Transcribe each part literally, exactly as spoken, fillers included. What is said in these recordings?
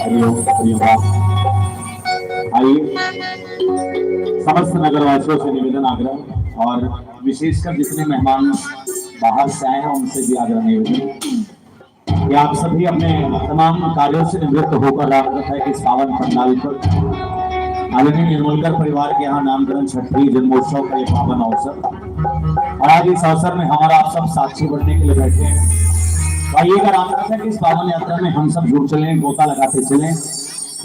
हरिओम, हरिओम। आइए, समस्त नगरवासियों से निवेदन, आग्रह और विशेषकर जितने मेहमान बाहर से आए हैं, उनसे भी आग्रह, निवेदन कि आप सभी अपने तमाम कार्यों से निवृत्त होकर राम कथा के इस पावन पंडाल पर आदरणीय निर्मलकर परिवार के यहाँ नामकरण छठी जन्मोत्सव का ये पावन अवसर, और आज इस अवसर में हमारा आप सब साक्षी बनने के लिए बैठे हैं। तो आइएगा, राम कथा की इस पावन यात्रा में हम सब जुड़ चलें, गोता लगाते चलें।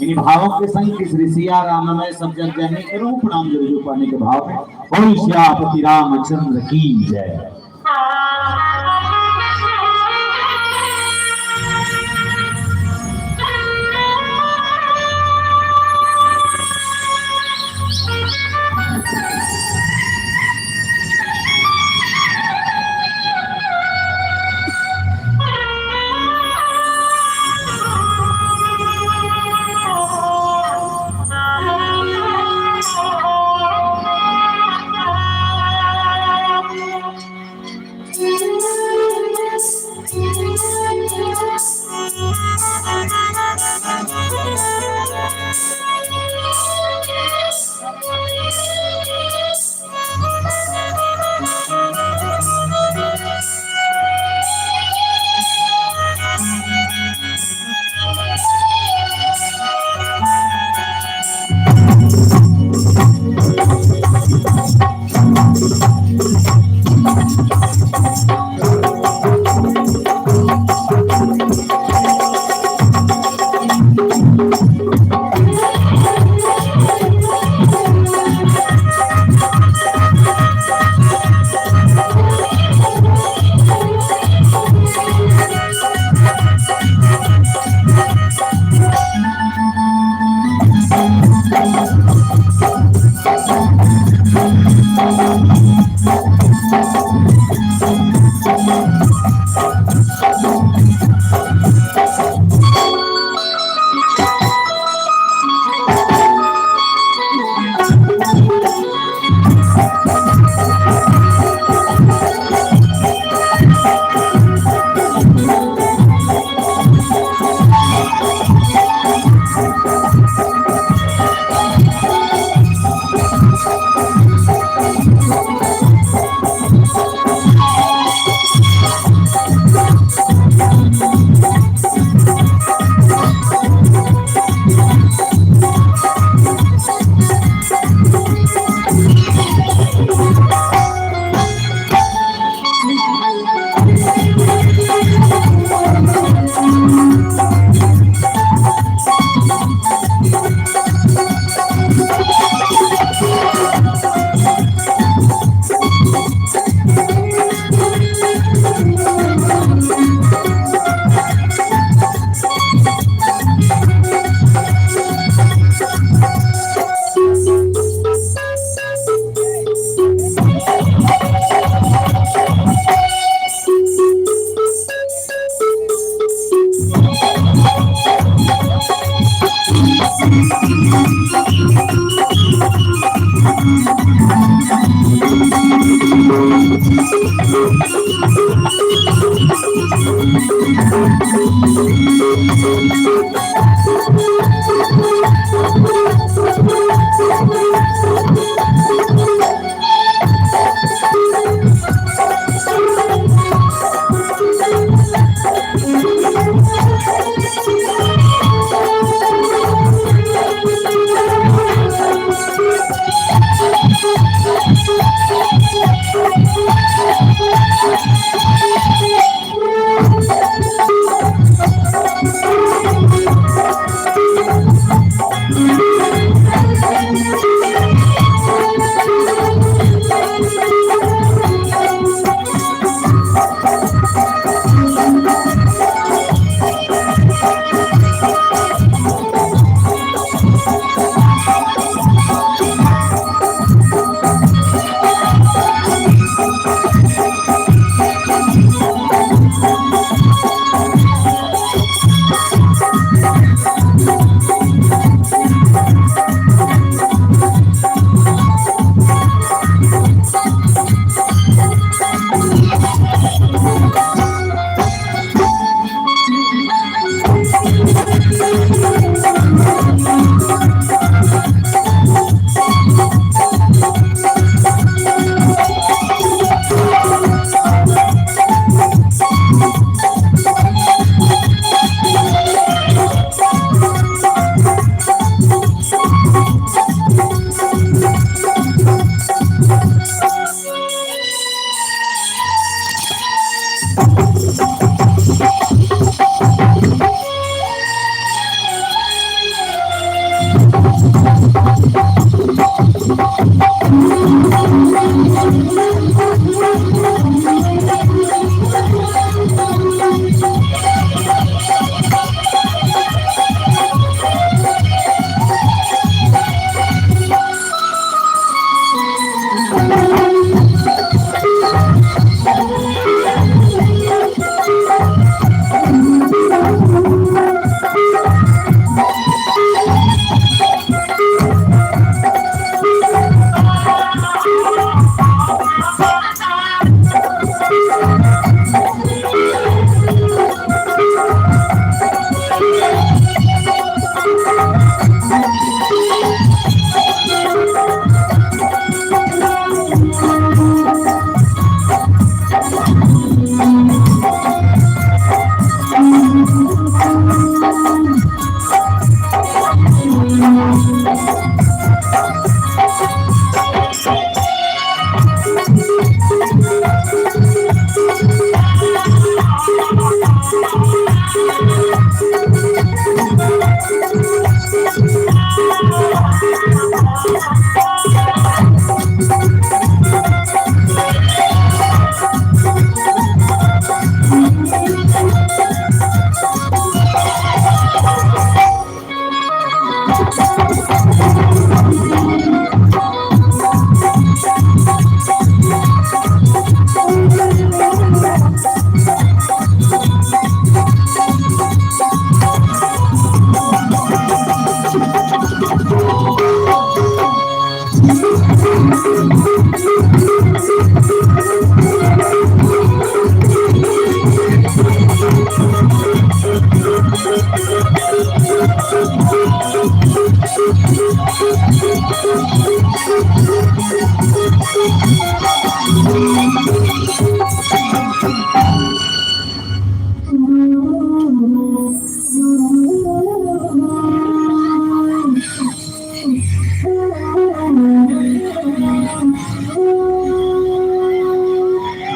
इन्हीं भावों के संग इस ऋषिया राम में सब जग जाने के रूप नाम जरूर पढ़ने के भाव में, बोल सियापति रामचंद्र की जय।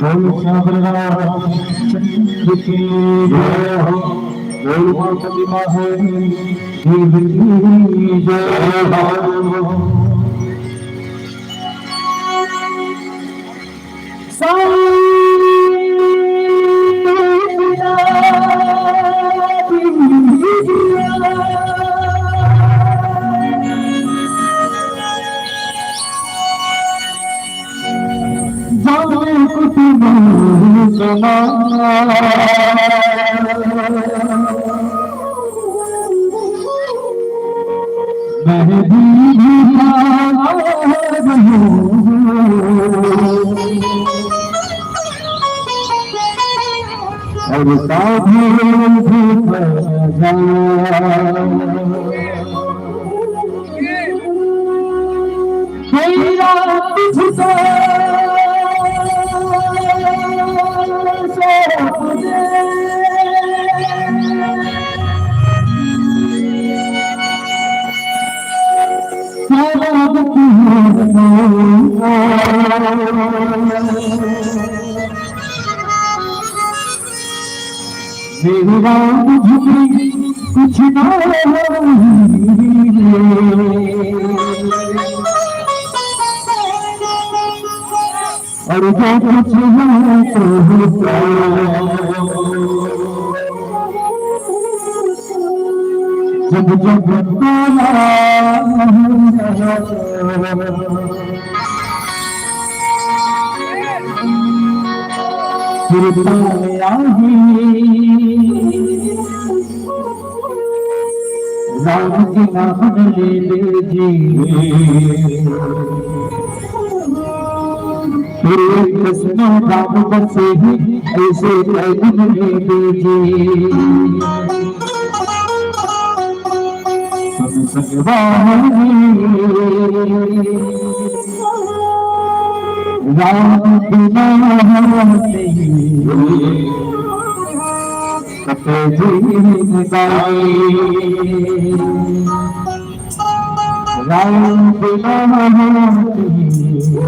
बोल श्याम प्रभु चंद्र की जय हो। बोल पार्वती माता की जय हो। मेरी राम झुकी कुछ ना। और जो कुछ है तो होता। जब जब तेरा कृपा आई, राम के नाम ले ले जी। तेरे कृष्ण राम बसे ही ऐसे कैद में दीजिए। संग संग वाहनी राम बिना नहीं कटे जिंदगानी। राम बिना कटे जिंदगानी।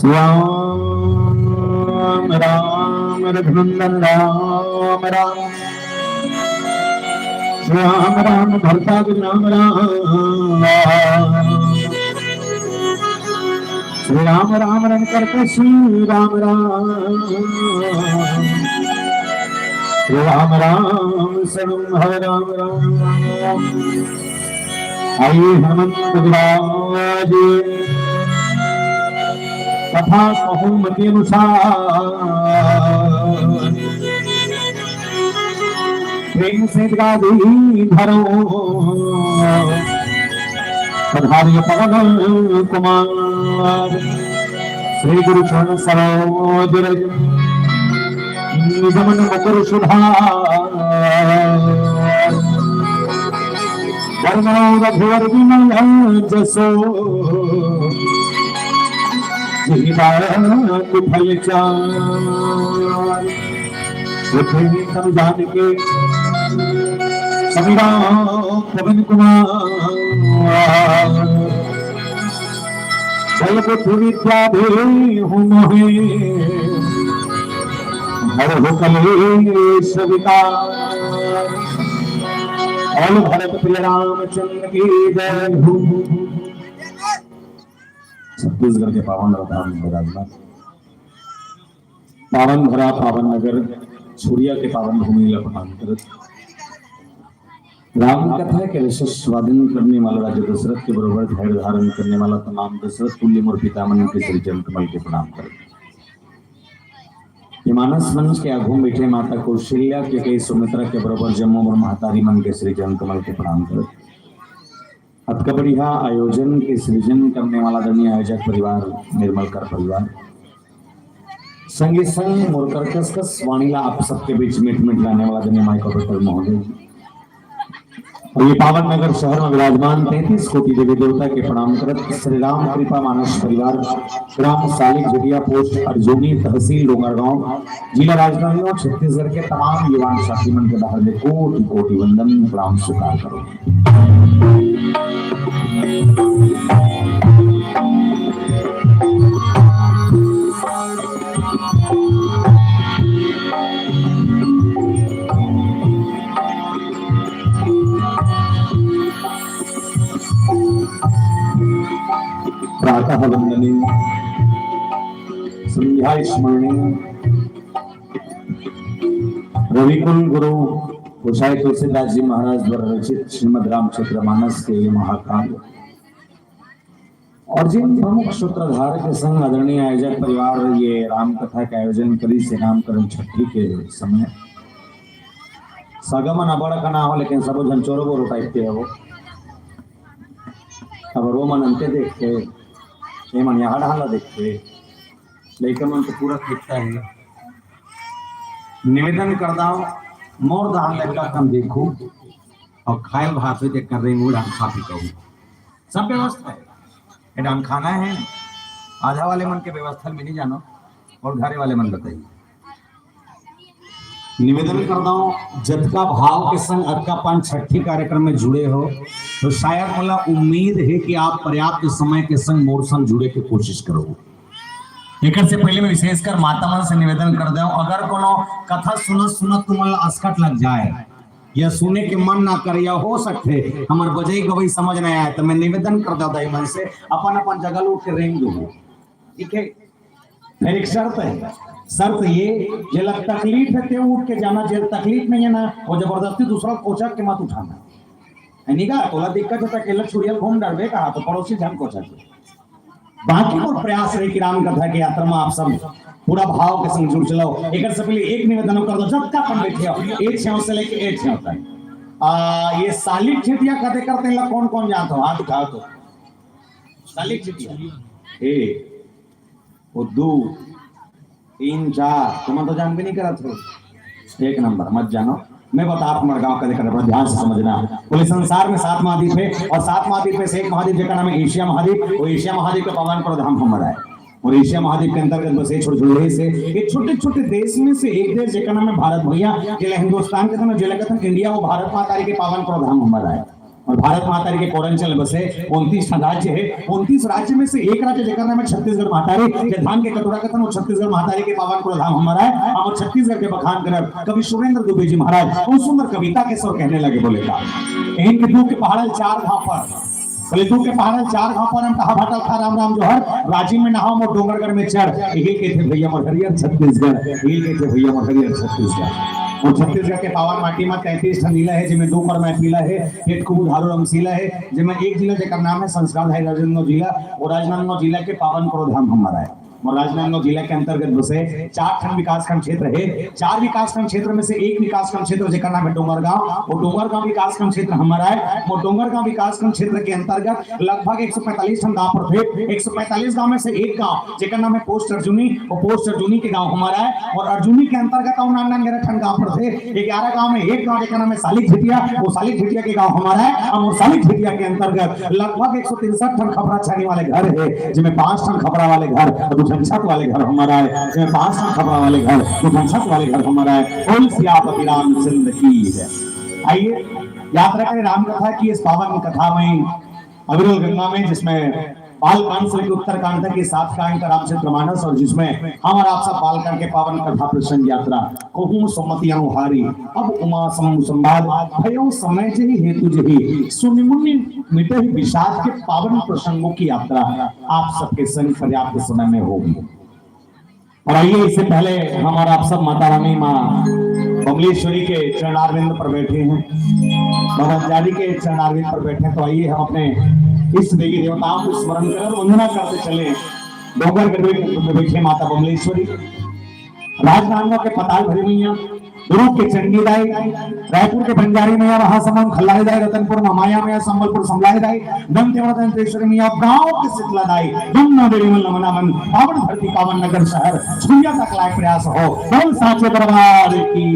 श्याम राम रघुनंदन राम राम। श्याम राम भरता के राम राम। श्री राम राम रन करके श्री राम राम। श्री राम राम शरण हरे राम राम। आइए हनुमंत विराज कथा कहूँ मति अनुसार। प्रेम से गादी धरो। पधारिय पवन कुमार, श्री गुरु चरण सरोज रज, निज मन मुकुर सुधार। वरनौ रघुवर विमल जसो, जहि बात फल चार। उठे तब जान के समीरा पवन कुमार, जल बुद्धि विद्या देहु मोहे, हरहु कलेश विकार। बोल भरत प्रिय रामचंद्र की जय हो। छत्तीसगढ़ के पावन धाम में विराजमान पावन धरा, पावन नगर, छुरिया के पावन भूमि ला प्रणाम करत, राम कथा के रस स्वादन करने वाला राजा दशरथ के बरोबर धैर्य धारण करने वाला तमाम दशरथ तुल्य मोर पितामन के श्री चरण कमल के प्रणाम करत, ये मानस मंच के आगू में बैठे माता कौशल्या के कई सुमित्रा के बरोबर जम्मो मोर महतारी मन के श्री चरण कमल के प्रणाम करत, अतका बढ़िया आयोजन के सृजन करने वाला आदरणीय आयोजक परिवार, निर्मलकर परिवार, संगे संग मोर कर कस कस वाणी ला आप सबके बीच मीठ मीठ लाने वाला आदरणीय माइक ऑपरेटर महोदय, और ये पावन नगर शहर में विराजमान तैंतीस कोटि देवी देवता के प्रणाम करत, श्री राम कृपा मानस परिवार, ग्राम सालिक झुटिया, पोस्ट अर्जुनी, तहसील डोंगरगांव, जिला राजनांदगांव, छत्तीसगढ़ के तमाम युवान साथी मन के डहर ले कोटि कोटि वंदन प्रणाम स्वीकार करो। प्रातः वंदनीय, संध्या स्मरणीय, रविकुल गुरु गोसाई तुलसीदास जी महाराज द्वारा रचित श्रीमद् रामचरित मानस के ये महाकाव्य और जिन प्रमुख सूत्रधार के संग आदरणीय आयोजक परिवार ये राम कथा के आयोजन करिस हे नामकरण छठी के समय, सगा मन अब्बड़ अकन हो, लेकिन सबो झन चोरो बोरो टाइप के हो। अब वो मन अंते देखते, ये मन यहाँ ढाला देखते, लइका मन तो पूरा खेलता है। निवेदन करदाव, मोर दान लड़का कम देखू और खायल भात से देख कर रही मुंह ढाल खा पी कहूँ। सब व्यवस्था है, ये डान खाना है। आधा वाले मन के व्यवस्था में नहीं जानो और घरे वाले मन बताइए। निवेदन करदाव, जतका भाव के संग अतका पान छठी कार्यक्रम में जुड़े हो, तो शायद मोला उम्मीद है कि आप पर्याप्त समय के संग मोर संग जुड़े के कोशिश करो। एकर से पहले मैं विशेषकर माता मन से निवेदन करदाव, अगर कोनो कथा सुनत सुनत तुमन ला असकट लग जाए या सुने के मन ना करे या हो सकथे हमर बजई गवई समझ नहीं आए, तो मैं निवेदन करदाव दाई मन से अपन अपन जगह ले उठ के रेंग दो। ठीक है, फिर एक शर्त है, शर्त ये, जेला तकलीफ है ते उठ के जाना, जेला तकलीफ नहीं है ना, वो जबरदस्ती दूसरा कोचक के मत उठाना। है नहीं का? तोला दिक्कत है तो अकेला छुड़िया घूम डरबे कहा, तो पड़ोसी झन कोचक। बाकी मोर प्रयास रहे कि राम कथा के यात्रा में आप सब पूरा भाव के संग जुड़ चलो। एक से पहले एक निवेदन कर दो, जब तक अपन बैठे हो, एक छेव से लेके एक छेव तक। आ, ये सालिक छिटिया कदे करते हैं, कौन कौन जानते हो? हाथ उठाओ तो। सालिक छिटिया। ए, वो दो, तीन, चार, तुम तो जान भी नहीं करा था। एक नंबर, मत जानो। मैं बता, हमारे गांव का लेकर बड़ा ध्यान से समझना। पूरे संसार में सात महाद्वीप है और सात महाद्वीप में से एक महाद्वीप जेकर नाम है एशिया महाद्वीप। वो एशिया महाद्वीप का पावन प्रधान हमारा है। और एशिया महाद्वीप के अंतर्गत बसे छोटे छोटे देश है। ये छोटे छोटे देश में से एक देश जेकर नाम है भारत भैया, जेला हिंदुस्तान कहते हैं, जेला कहते हैं इंडिया, वो भारत माता के पावन प्रधान हमारा है। और भारत माता के कोरंचल बसे उनतीस राज्य है। उनतीस राज्य में से एक राज्य जेकर नाम है छत्तीसगढ़ महातारी, जे धान के कटोरा कथन, वो छत्तीसगढ़ महातारी के पावन प्रधान हमारा है। और छत्तीसगढ़ के बखान करब कवि सुरेंद्र दुबे जी महाराज, वो सुंदर कविता के स्वर कहने लगे, बोले का, इनके दुख के पहाड़ल चार घापर, बोले दुख के पहाड़ल चार घापर हम कहा भाटल खा राम राम जोहर, राजी में नहाओ मोर डोंगरगढ़ में चढ़, यही कहते भैया मोर हरियर छत्तीसगढ़, यही कहते भैया मोर हरियर छत्तीसगढ़। और छत्तीसगढ़ के पावन माटी में तैंतीस ठन जिला है, जिसमें दो पर मैं पीला है, एक खूब धारो रमसीला है, जिसमें एक जिला जेकर नाम है संस्कारधारी राजनांदगांव जिला, और राजनांदगांव जिला के पावन प्रोधाम हमारा है। मोर राजनांदगांव जिला के अंतर्गत बसे चार ठन विकासखंड क्षेत्र हे। चार विकासखंड क्षेत्र में से एक विकासखंड क्षेत्र जेकर नाम हे डोंगरगांव, वो डोंगरगांव विकासखंड क्षेत्र हमर आय। वो डोंगरगांव विकासखंड क्षेत्र के अंतर्गत लगभग एक सौ पैंतालीस ठन गांव पड़थे। एक सौ पैंतालीस गांव में से एक गांव जेकर नाम हे पोस्ट अर्जुनी, वो पोस्ट अर्जुनी के गांव हमर आय। और अर्जुनी के अंतर्गत अउ नान नान ग्यारह ठन गांव पड़थे। ग्यारह गांव में एक गांव जेकर नाम हे सालिक झिटिया, वो सालिक झिटिया के गांव हमर आय। और वो सालिक झिटिया के अंतर्गत लगभग एक सौ तिरसठ ठन खपरा छानी वाले घर हे, जिसमें पांच ठन खपरा वाले घर और दू ठन छत वाले घर हमर आय, जिसमें पांच ठन खपरा वाले घर, दू ठन छत वाले घर हमर आय। बोल सियापति रामचंद्र की जय। आइए, यात्रा करें राम कथा की इस पावन कथा में, अविरल गंगा में, जिसमें बाल कांड से लेकर उत्तर कांड तक ये सात कांड का रामचरित मानस, और जिसमें हम और आप सब बाल कांड के पावन कथा प्रसंग यात्रा कहूँ सुमति अनुहारी, अब उमा समूह संवाद, भयो समय जही हेतु जही, सुनि मुनि मिटहि विषाद के पावन प्रसंगों की यात्रा आप सबके संग पर्याप्त समय में होगी। और आइए, इससे पहले हम और आप सब माता रानी माँ बमलेश्वरी के चरणारविंद पर बैठे हैं, बाबा जारी के चरणारविंद पर बैठे हैं, तो आइए हम अपने इष्ट देवी देवताओं को स्मरण करें और वंदना करते चले। डोंगर गढ़वे के बैठे माता बमलेश्वरी, राजनांदगांव के पताल भरी मैया, दुर्ग के चंडी दाई, रायपुर के बंजारी मैया, महासमुंद खल्लारी दाई, रतनपुर महामाया मैया, संबलपुर समलारी दाई, दंतेवाड़ा दंतेश्वरी मैया, गांव के शीतला दाई, दुनो देवी मन ल मनावन, पावन धरती, पावन नगर शहर, छुइया तक लायक प्रयास हो। बोल साचे दरबार की।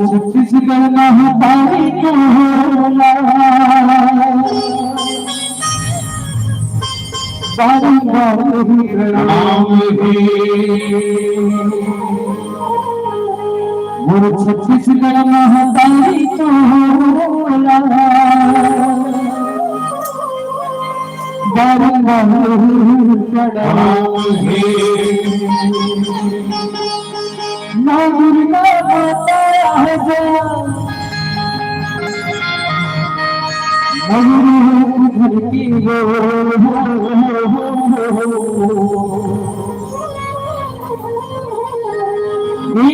छत्तीसगढ़ महतारी के होला, बारंबार ही प्रणाम हे। मोर छत्तीसगढ़ महतारी के होला, बारंबार ही प्रणाम हे। माँ दुर्गा माता आजा, मयूर रूप धर के वो। हे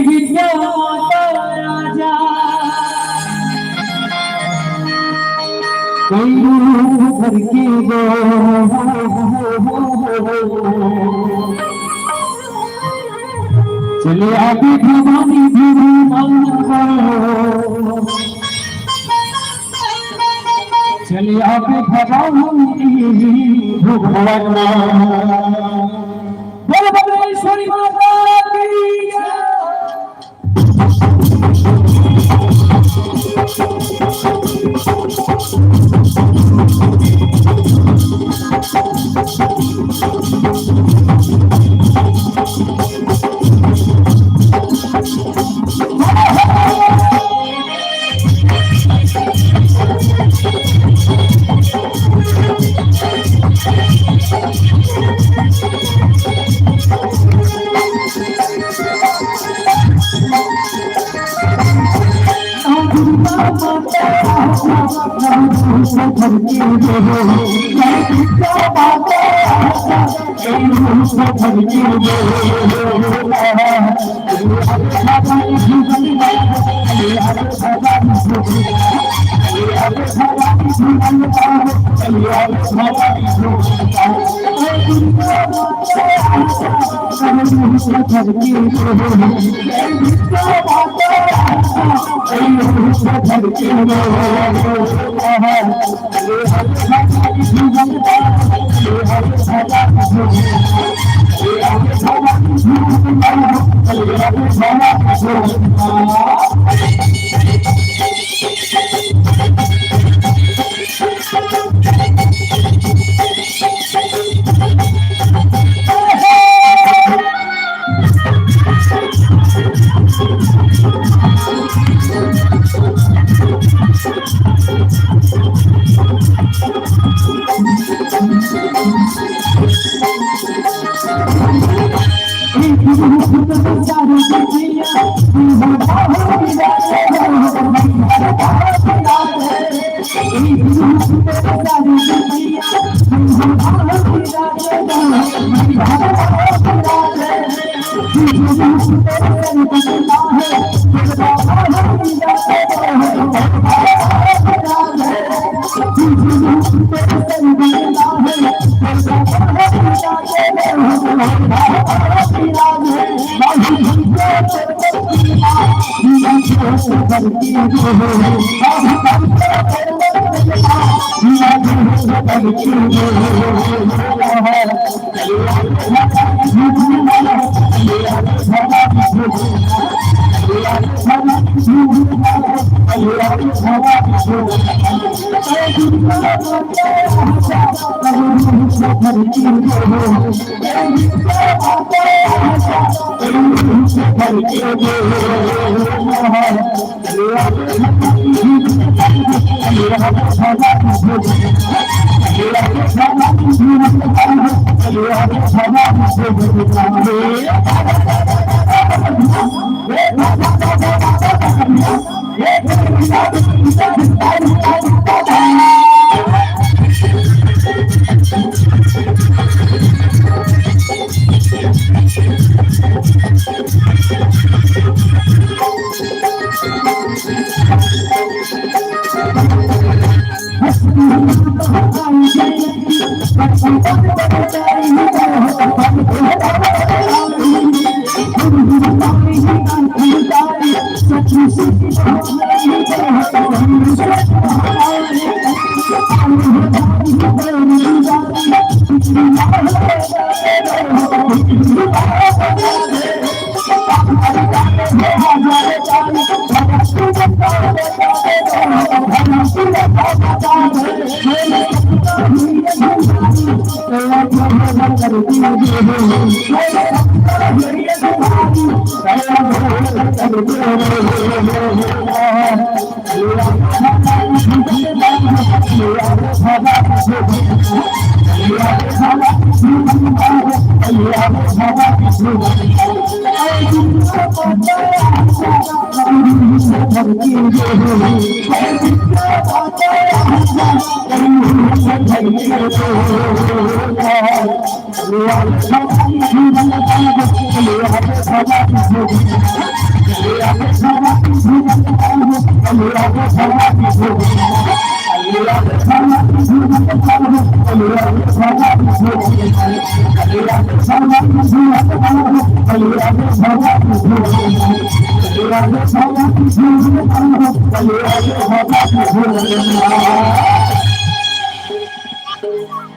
विद्या माता आजा, कई रूप धर के वो। चले आगे भवानी भगवान, चले आगे भवानी भगवान। बोलो बमलेश्वरी माता की जय।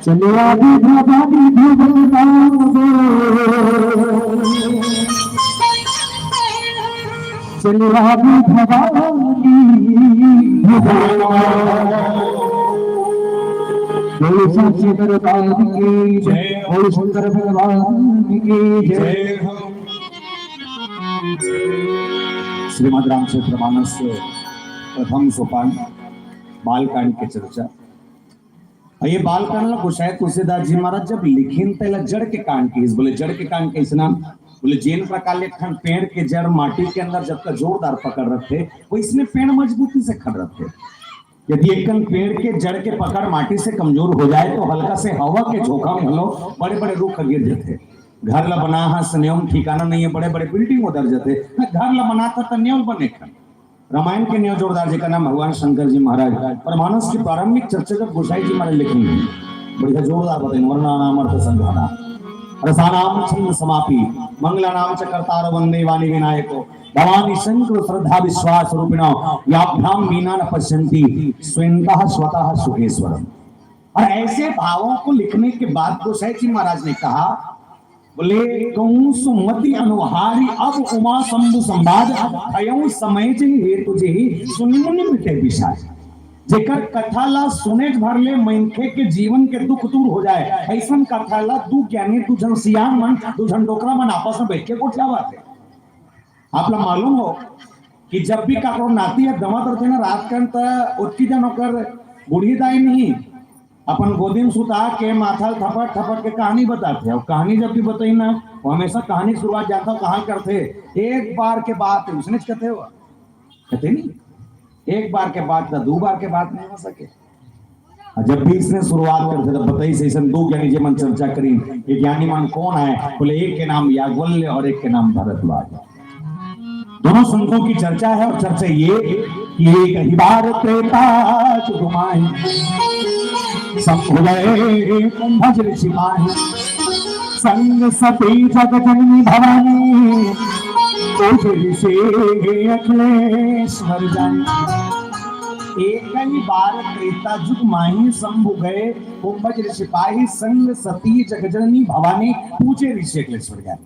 चलिए आगे भवानी भवानी। चलिए आगे भवानी भवानी। बोलो साक्षी दरबार की जय, बोलो शंकर भगवान की जय। श्रीमद् रामचरित मानस प्रथम सोपान बालकांड के चर्चा। अउ ये बालकांड ला गोसाई तुलसीदास जी महाराज जब लिखिन, त एला जड़ के कांड किहिस। बोले, जड़ के कांड कइसे नाम? बोले, जेन प्रकार ले एक ठन पेड़ के जड़ माटी के अंदर जतका जोरदार पकड़ रखथे, वइसने पेड़ मजबूती से खड़ रखथे। यदि एक ठन पेड़ के जड़ के पकड़ माटी से कमजोर हो जाए, तो हल्का से हवा के झोंका में घलो बड़े-बड़े रूख गिर जथे। घर ला बना हस, नेव म ठिकाना नइ हे, बड़े-बड़े बिल्डिंग उधर जथे। घर ला बनात हस, त नेव बने खन। रामायण के नेव जोरदार, जेकर नाम भगवान शंकर जी महाराज। पर मानस के प्रारंभिक चर्चा जब गोसाई जी महाराज लिखिन, बढ़िया जोरदार बताइन, वर्णानाम अर्थ संधाना, रसानाम छंद समापी, मंगलानाम च कर्तार वंदे वाणी विनायको, भवानी शंकर श्रद्धा विश्वास रूपिणो, याभ्याम मीना न पश्यंती, स्वयंतः स्वतः सुखेश्वरम। और ऐसे भावों को लिखने के बाद गोसाई जी महाराज ने कहा, बोले, "कहूँ सुमति अनुहारी अब उमा शंभु संवाद, भयउ समय जहि हेतु जेहि सुनि मुनि मिटे विषाद।" जेकर कथा ला सुने भर ले मनखे के जीवन के दुख दूर हो जाए, अइसन कथा ला दू ज्ञानी, दू झन सियान मन, दू झन डोकरा मन आपस में बैठ के गोठियावत हे। आप ला मालूम हो, कि जब भी काकरो नाती ह दमत रथे ना रात कन, त ओतकी जन ओकर बूढ़ी दाई नहीं, अपन गोदी में सुता के माथा ल थपट थपट के कहानी बताथे। अउ कहानी जब भी बताई ना, वो हमेशा कहानी के शुरुआत जानता कहाँ करथे, एक बार के बात है, उसने कथे हो, कथे नहीं, एक बार के बात ना, दो बार के बात नहीं हो सके। अउ जब भी इसने शुरुआत करथे, तब बताई से ऐसन दो ज्ञानी जी मन चर्चा करी। ये ज्ञानी मन कौन है? बोले, एक के नाम याज्ञवल्क्य और एक के नाम भरद्वाज। दोनों संतों की चर्चा है और चर्चा ये कि एक ही बार त्रेता जुग माही, शंभु गए कुंभज ऋषि माही, संग सती जग जननी भवानी, पूजे ऋषि अखिलेश्वर जानी। एक ही बार त्रेता जुग माही, शंभु गए कुंभज ऋषि पाही, संग सती जग जननी भवानी, पूजे ऋषि अखिलेश्वर जानी।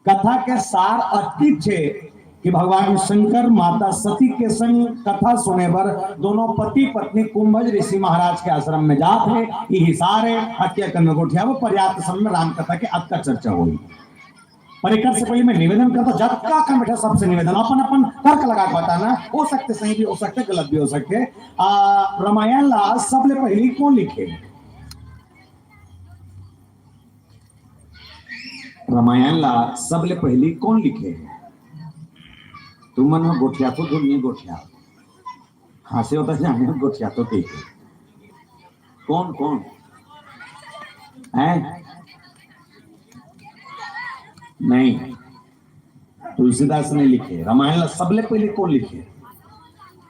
कथा के सार अतिक छे कि भगवान शंकर माता सती के संग कथा सुने बर दोनों पति पत्नी कुंभज ऋषि महाराज के आश्रम में जात हे। यही सारे हत्या करने गोठिया वो पर्याप्त समय में राम कथा के अतका चर्चा हुई। पर एक से पहले मैं निवेदन करता, जतका कन बैठा सबसे निवेदन, अपन अपन तर्क लगा के बताना, हो सकते सही भी हो सकते, गलत भी हो सकते। आ, रामायण ला सबले पहली कौन लिखे? रामायण ला सबले पहली कौन लिखे? तुमन ह गोठियाथो, तुम नहीं गोठिया। हाँसे होता जाने गोठियाथो के। कौन, कौन? हैं? नहीं। तुलसीदास नहीं लिखे। रामायण ला सबले पहले कौन लिखे?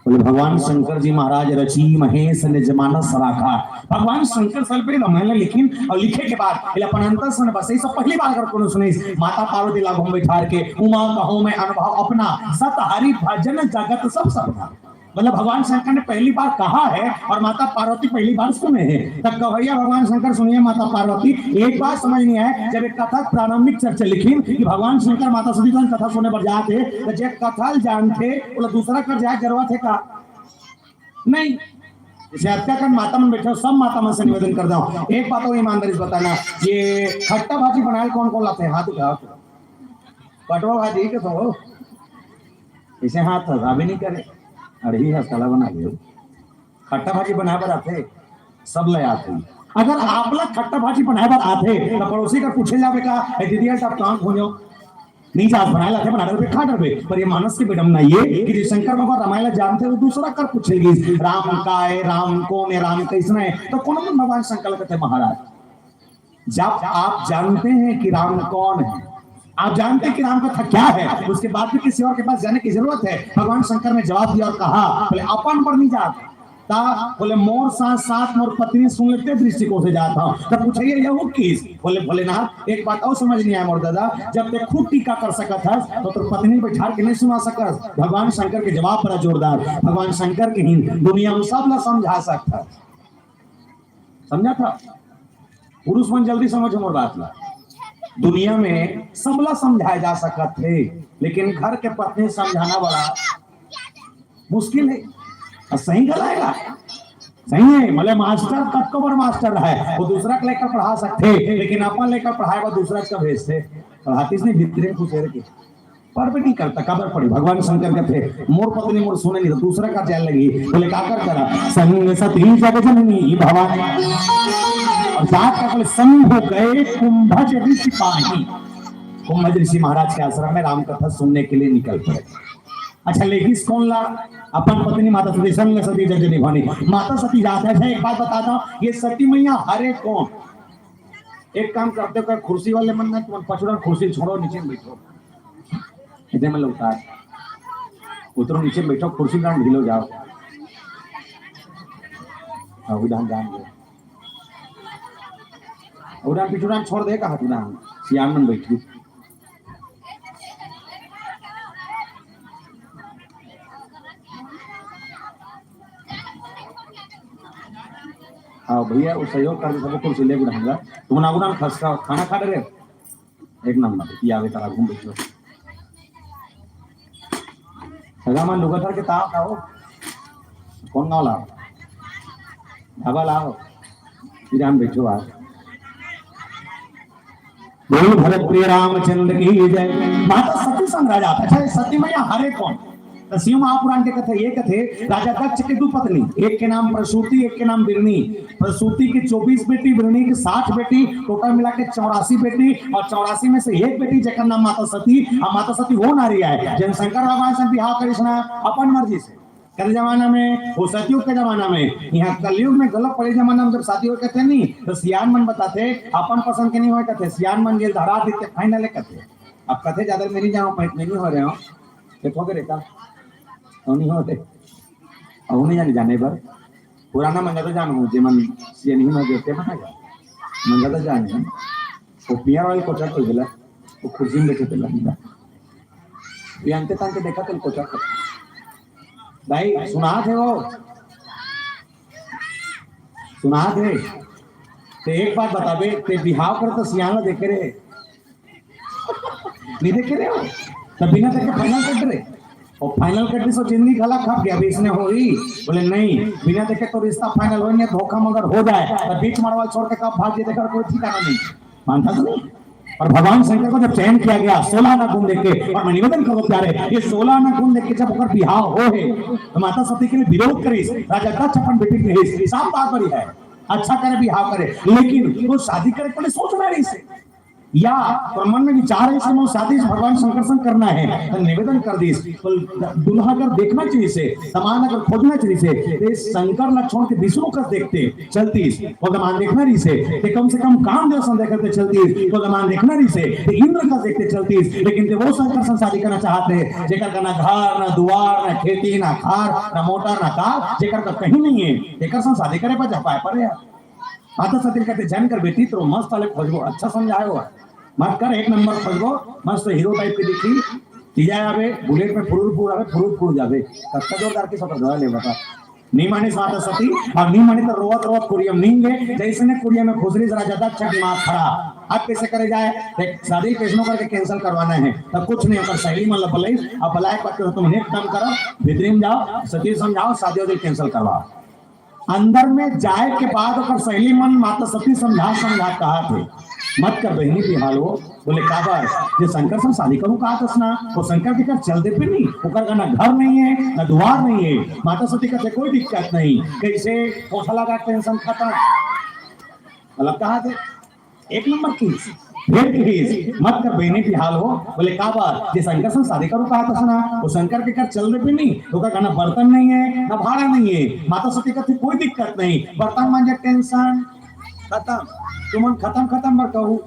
बोले, भगवान शंकर जी महाराज रची महेश निज मानस राखा। भगवान शंकर सबले पहले रामायण ला लिखिन अउ लिखे के बाद एला अपन अंतर से बसे। सब पहली बार अगर कोनो सुने, माता पार्वती ला घूम बैठार के, उमा कहो मैं अनुभव अपना, सत हरि भजन जगत सब सपना। मतलब भगवान शंकर ने पहली बार कहा है और माता पार्वती पहली बार सुने हैं। तब कन्हैया भगवान शंकर सुनिए माता पार्वती, एक बात समझ नहीं आए, जब एक कथा प्रारंभिक चर्चा लिखिन कि भगवान शंकर माता सती कथा सुने बर जात हे, तो जे कथा ल जानथे, ओला दूसरा कर जाए जरूरत है का? नहीं। जैसे हत्या कर माता मन बैठे हो, सब माता मन से निवेदन कर दो, एक बात और ईमानदारी से बताना, ये खट्टा भाजी बनाए कौन कौन लाते हैं? हाथ उठाओ। पटवा भाजी के तो हो। इसे हाथ हवा भी नहीं करे। अड़ही हस्तला बना लियो। खट्टा भाजी बनाए बर आथे, सब ले आथे। अगर आप ला खट्टा भाजी बनाए बर आथे, तो पड़ोसी कर पूछे जावे का, "ए दीदी, यार, आप काम हो जाओ?" नहीं जात बनाए लाथे, बना डरबे, खा डरबे। पर ये मानस के बेडम ना ये कि जो शंकर बाबा रामायण ला जानथे, वो दूसरा कर पूछे गिस, "राम का है, राम कौन है, राम कैसना है?" तो कौन भगवान शंकर कहते महाराज? जब आप जानते हैं कि राम कौन है, आप जानते हैं कि राम कथा क्या है, उसके बाद भी किसी और के पास जाने की जरूरत है? भगवान शंकर ने जवाब दिया और कहा, बोले, "अपन पर नहीं जात।" ता बोले, "मोर साथ साथ मोर पत्नी सुन लेते दृष्टिकोण से जात हूँ।" तब पूछे, "ये, ये वो किस?" बोले, "भोलेनाथ, एक बात और समझ नहीं आया मोर दादा, जब ते खुद टीका कर सकत हस, तो तोर पत्नी बैठार के नहीं सुना सकस।" भगवान शंकर के जवाब बड़ा जोरदार। भगवान शंकर के ही दुनिया में सब ला समझा सकत हस। समझा था? पुरुष मन जल्दी समझो मोर बात ला। दुनिया में सबला समझाए जा सकत हे, लेकिन घर के पत्नी समझाना बड़ा मुश्किल है। और सही गलाएगा, सही है, भले मास्टर कतको बड़ मास्टर है, वो दूसरा के लेकर पढ़ा सकते, लेकिन अपन लेकर पढ़ाए वो दूसरा का भेजते, पढ़ातीस नहीं भीतरे में घुसेर के। पर भी नहीं करता, काबर पड़ी? भगवान शंकर कहते, "मोर पत्नी मोर सुने नहीं, तो दूसरा का जाए लगी।" बोले, "का कर करा?" "संग सती जग जननी भवानी।" और जात का बोले, "शंभु गए कुंभज ऋषि पाही।" कुंभज ऋषि महाराज के आश्रम में राम कथा सुनने के लिए निकल पड़े। अच्छा, लेकिस कौन ला? अपन पत्नी माता सती, संग सती जग जननी भवानी। माता सती जात है। अच्छा, एक बात बताता हूँ, ये सती मैया हरे कौन? एक काम करते हो, कुर्सी वाले मन ना, तुम पचुड़ा कुर्सी छोड़ो, नीचे में बैठो। इधर में लौटा उतरो, नीचे में बैठो, कुर्सी में ढीलो जाओ। हाँ, उड़ान जान दो। उड़ान पिछुड़ान छोड़ दे, कहा तू ना, सियान मन बैठी। हाँ भैया, वो सहयोग कर दे, सबको कुर्सी ले उड़ाऊंगा। तुम ना उड़ान खसका खाना खा रहे हो? एक नंबर, ये आवे तारा घूम बैठो। सगा मन लुगा धर के ताव खाओ। कौन गाँव लाओ? ढाबा लाओ। फिर हम बैठो आज। बोल भरत प्रिय रामचंद्र की जय। माता सती संग राजा। अच्छा, ये सती मैया हरे कौन? तो शिव महापुराण के कथे, ये कथे, राजा दक्ष के दू पत्नी, एक के नाम प्रसूति, एक के नाम बिरनी। प्रसूति के चौबीस बेटी, बिरनी के साठ बेटी, टोटल मिला के चौरासी बेटी, और चौरासी में से एक बेटी जेकर नाम माता सती। अब माता सती वो नारी आय जेन शंकर भगवान से बिहाव करिस ना अपन मर्जी से। कल जमाना में, वो सतयुग के जमाना में, यहाँ कलयुग में गलत पड़े जमाना में जब शादी हो कहते नहीं, तो सियान मन बताते अपन पसंद के नहीं हो कहते, सियान मन जेल धरा देते, फाइनल कहते। अब कथे ज्यादा मेरी जाओ, मैं नहीं हो रहे हो, ये ठोके रहता, नहीं हो रहे। अउ नहीं जाने, जाने बर पुराना मन ज्यादा जानहूं, जेमन से नहीं मन देते बताएगा। मन ज्यादा जाने। वो पियर वाले कोचर कोई बोला, वो कुर्सी में बैठे थे लंबा। ये अंते तंते देखा तो कोचर को। भाई, सुनात हे वो? सुनात हे? ते एक बात बताबे, ते बिहाव कर तो सियान ला देखे रहे। नहीं देखे रहे हो? तब बिना देखे फाइनल कर रहे। और फाइनल कर दी सो जिंदगी गला खप गया, अभी इसने हो ही। बोले, "नहीं, बिना देखे तो रिश्ता फाइनल हो नहीं, धोखा मगर हो जाए।" तब बीच मड़वा छोड़ के कब भाग गए, देखा कोई ठिकाना नहीं। मानता तो नहीं। और भगवान शंकर को जब चयन किया गया सोलह आना गुण देख के, और मैं निवेदन करूँ प्यारे, ये सोलह आना गुण देख के जब ओकर बिहाव हो हे, तो माता सती के लिए विरोध करिस, राजा दक्ष अपन बेटी के रहिस, साफ बात बड़ी है, अच्छा करे बिहाव करे, लेकिन वो शादी करे पहले सोचना रहिस हे। या तोर मन में विचार हे, इसलिए मैं शादी से भगवान शंकर संग करना है, तो निवेदन कर दिस, बोल, दूल्हा अगर देखना चाहिए से, दामाद अगर खोजना चाहिए से, तो इस शंकर ला छोड़ के विष्णु का देखते चलतीस, वो दामाद देखना रहिस हे, ते कम से कम कामदेव संग देखते चलतीस, वो दामाद देखना रहिस हे, ते इंद्र का देखते चलतीस, लेकिन ते वो शंकर संग शादी करना चाहत हे, जेकर का ना घर, ना दुआर, ना खेती, ना खार, ना मोटर, ना कार, जेकर का कहीं नहीं है, तेकर संग शादी करे पर जा पाए पर यार। माता सती कहते, "जन कर बेटी, तो मस्त वाले खोजबो, अच्छा समझाए हो, मत कर, एक नंबर खोजबो, मस्त हीरो टाइप के दिखी, तीजा आवे, बुलेट में फुरूर फुरूर आवे, फुरूर फुरूर जावे।" कत्ता जोरदार की सफर धरा ले बता। नहीं मानिस माता सती, और नहीं मानिस तो रोवत रोवत कुरिया में नींद गे, जैसे ने कुरिया में खुसरिस राजा दक्ष के दिमाग खराब। अब कैसे करे जाए? देख, शादी कैसनो करके कैंसिल करवाना है, तो कुछ नहीं होकर सहेली मन ला बुलाइस, अब बुलाए के बाद तुम एक काम करो, भीतरी में जाओ, सती समझाओ, शादी वादी कैंसिल करवाओ। अंदर में जाए के बाद ओकर सहेली मन माता सती समझा समझा कहा थे, "मत कर बहिनी बिहाव वो।" बोले, "काबर? जे शंकर से शादी करूं कहा थस ना, वो शंकर के कर चल दे पे नहीं, ओकर का ना घर नहीं है, ना दुआर नहीं है।" माता सती कहते, "कोई दिक्कत नहीं, कैसे कोठा लगा, टेंशन खत्म।" मतलब कहा थे, एक नंबर किहिस। फेर किहिस, "मत कर बहिनी बिहाव वो।" बोले, "काबर? जे शंकर से शादी करूं कहा थस ना, वो शंकर के कर चल दे पे नहीं, ओकर का ना बर्तन नहीं है, ना भाड़ा नहीं है।" माता सती कहते, "कोई दिक्कत नहीं, बर्तन मांजे टेंशन खत्म, तुमन खत्म खत्म मत कहू,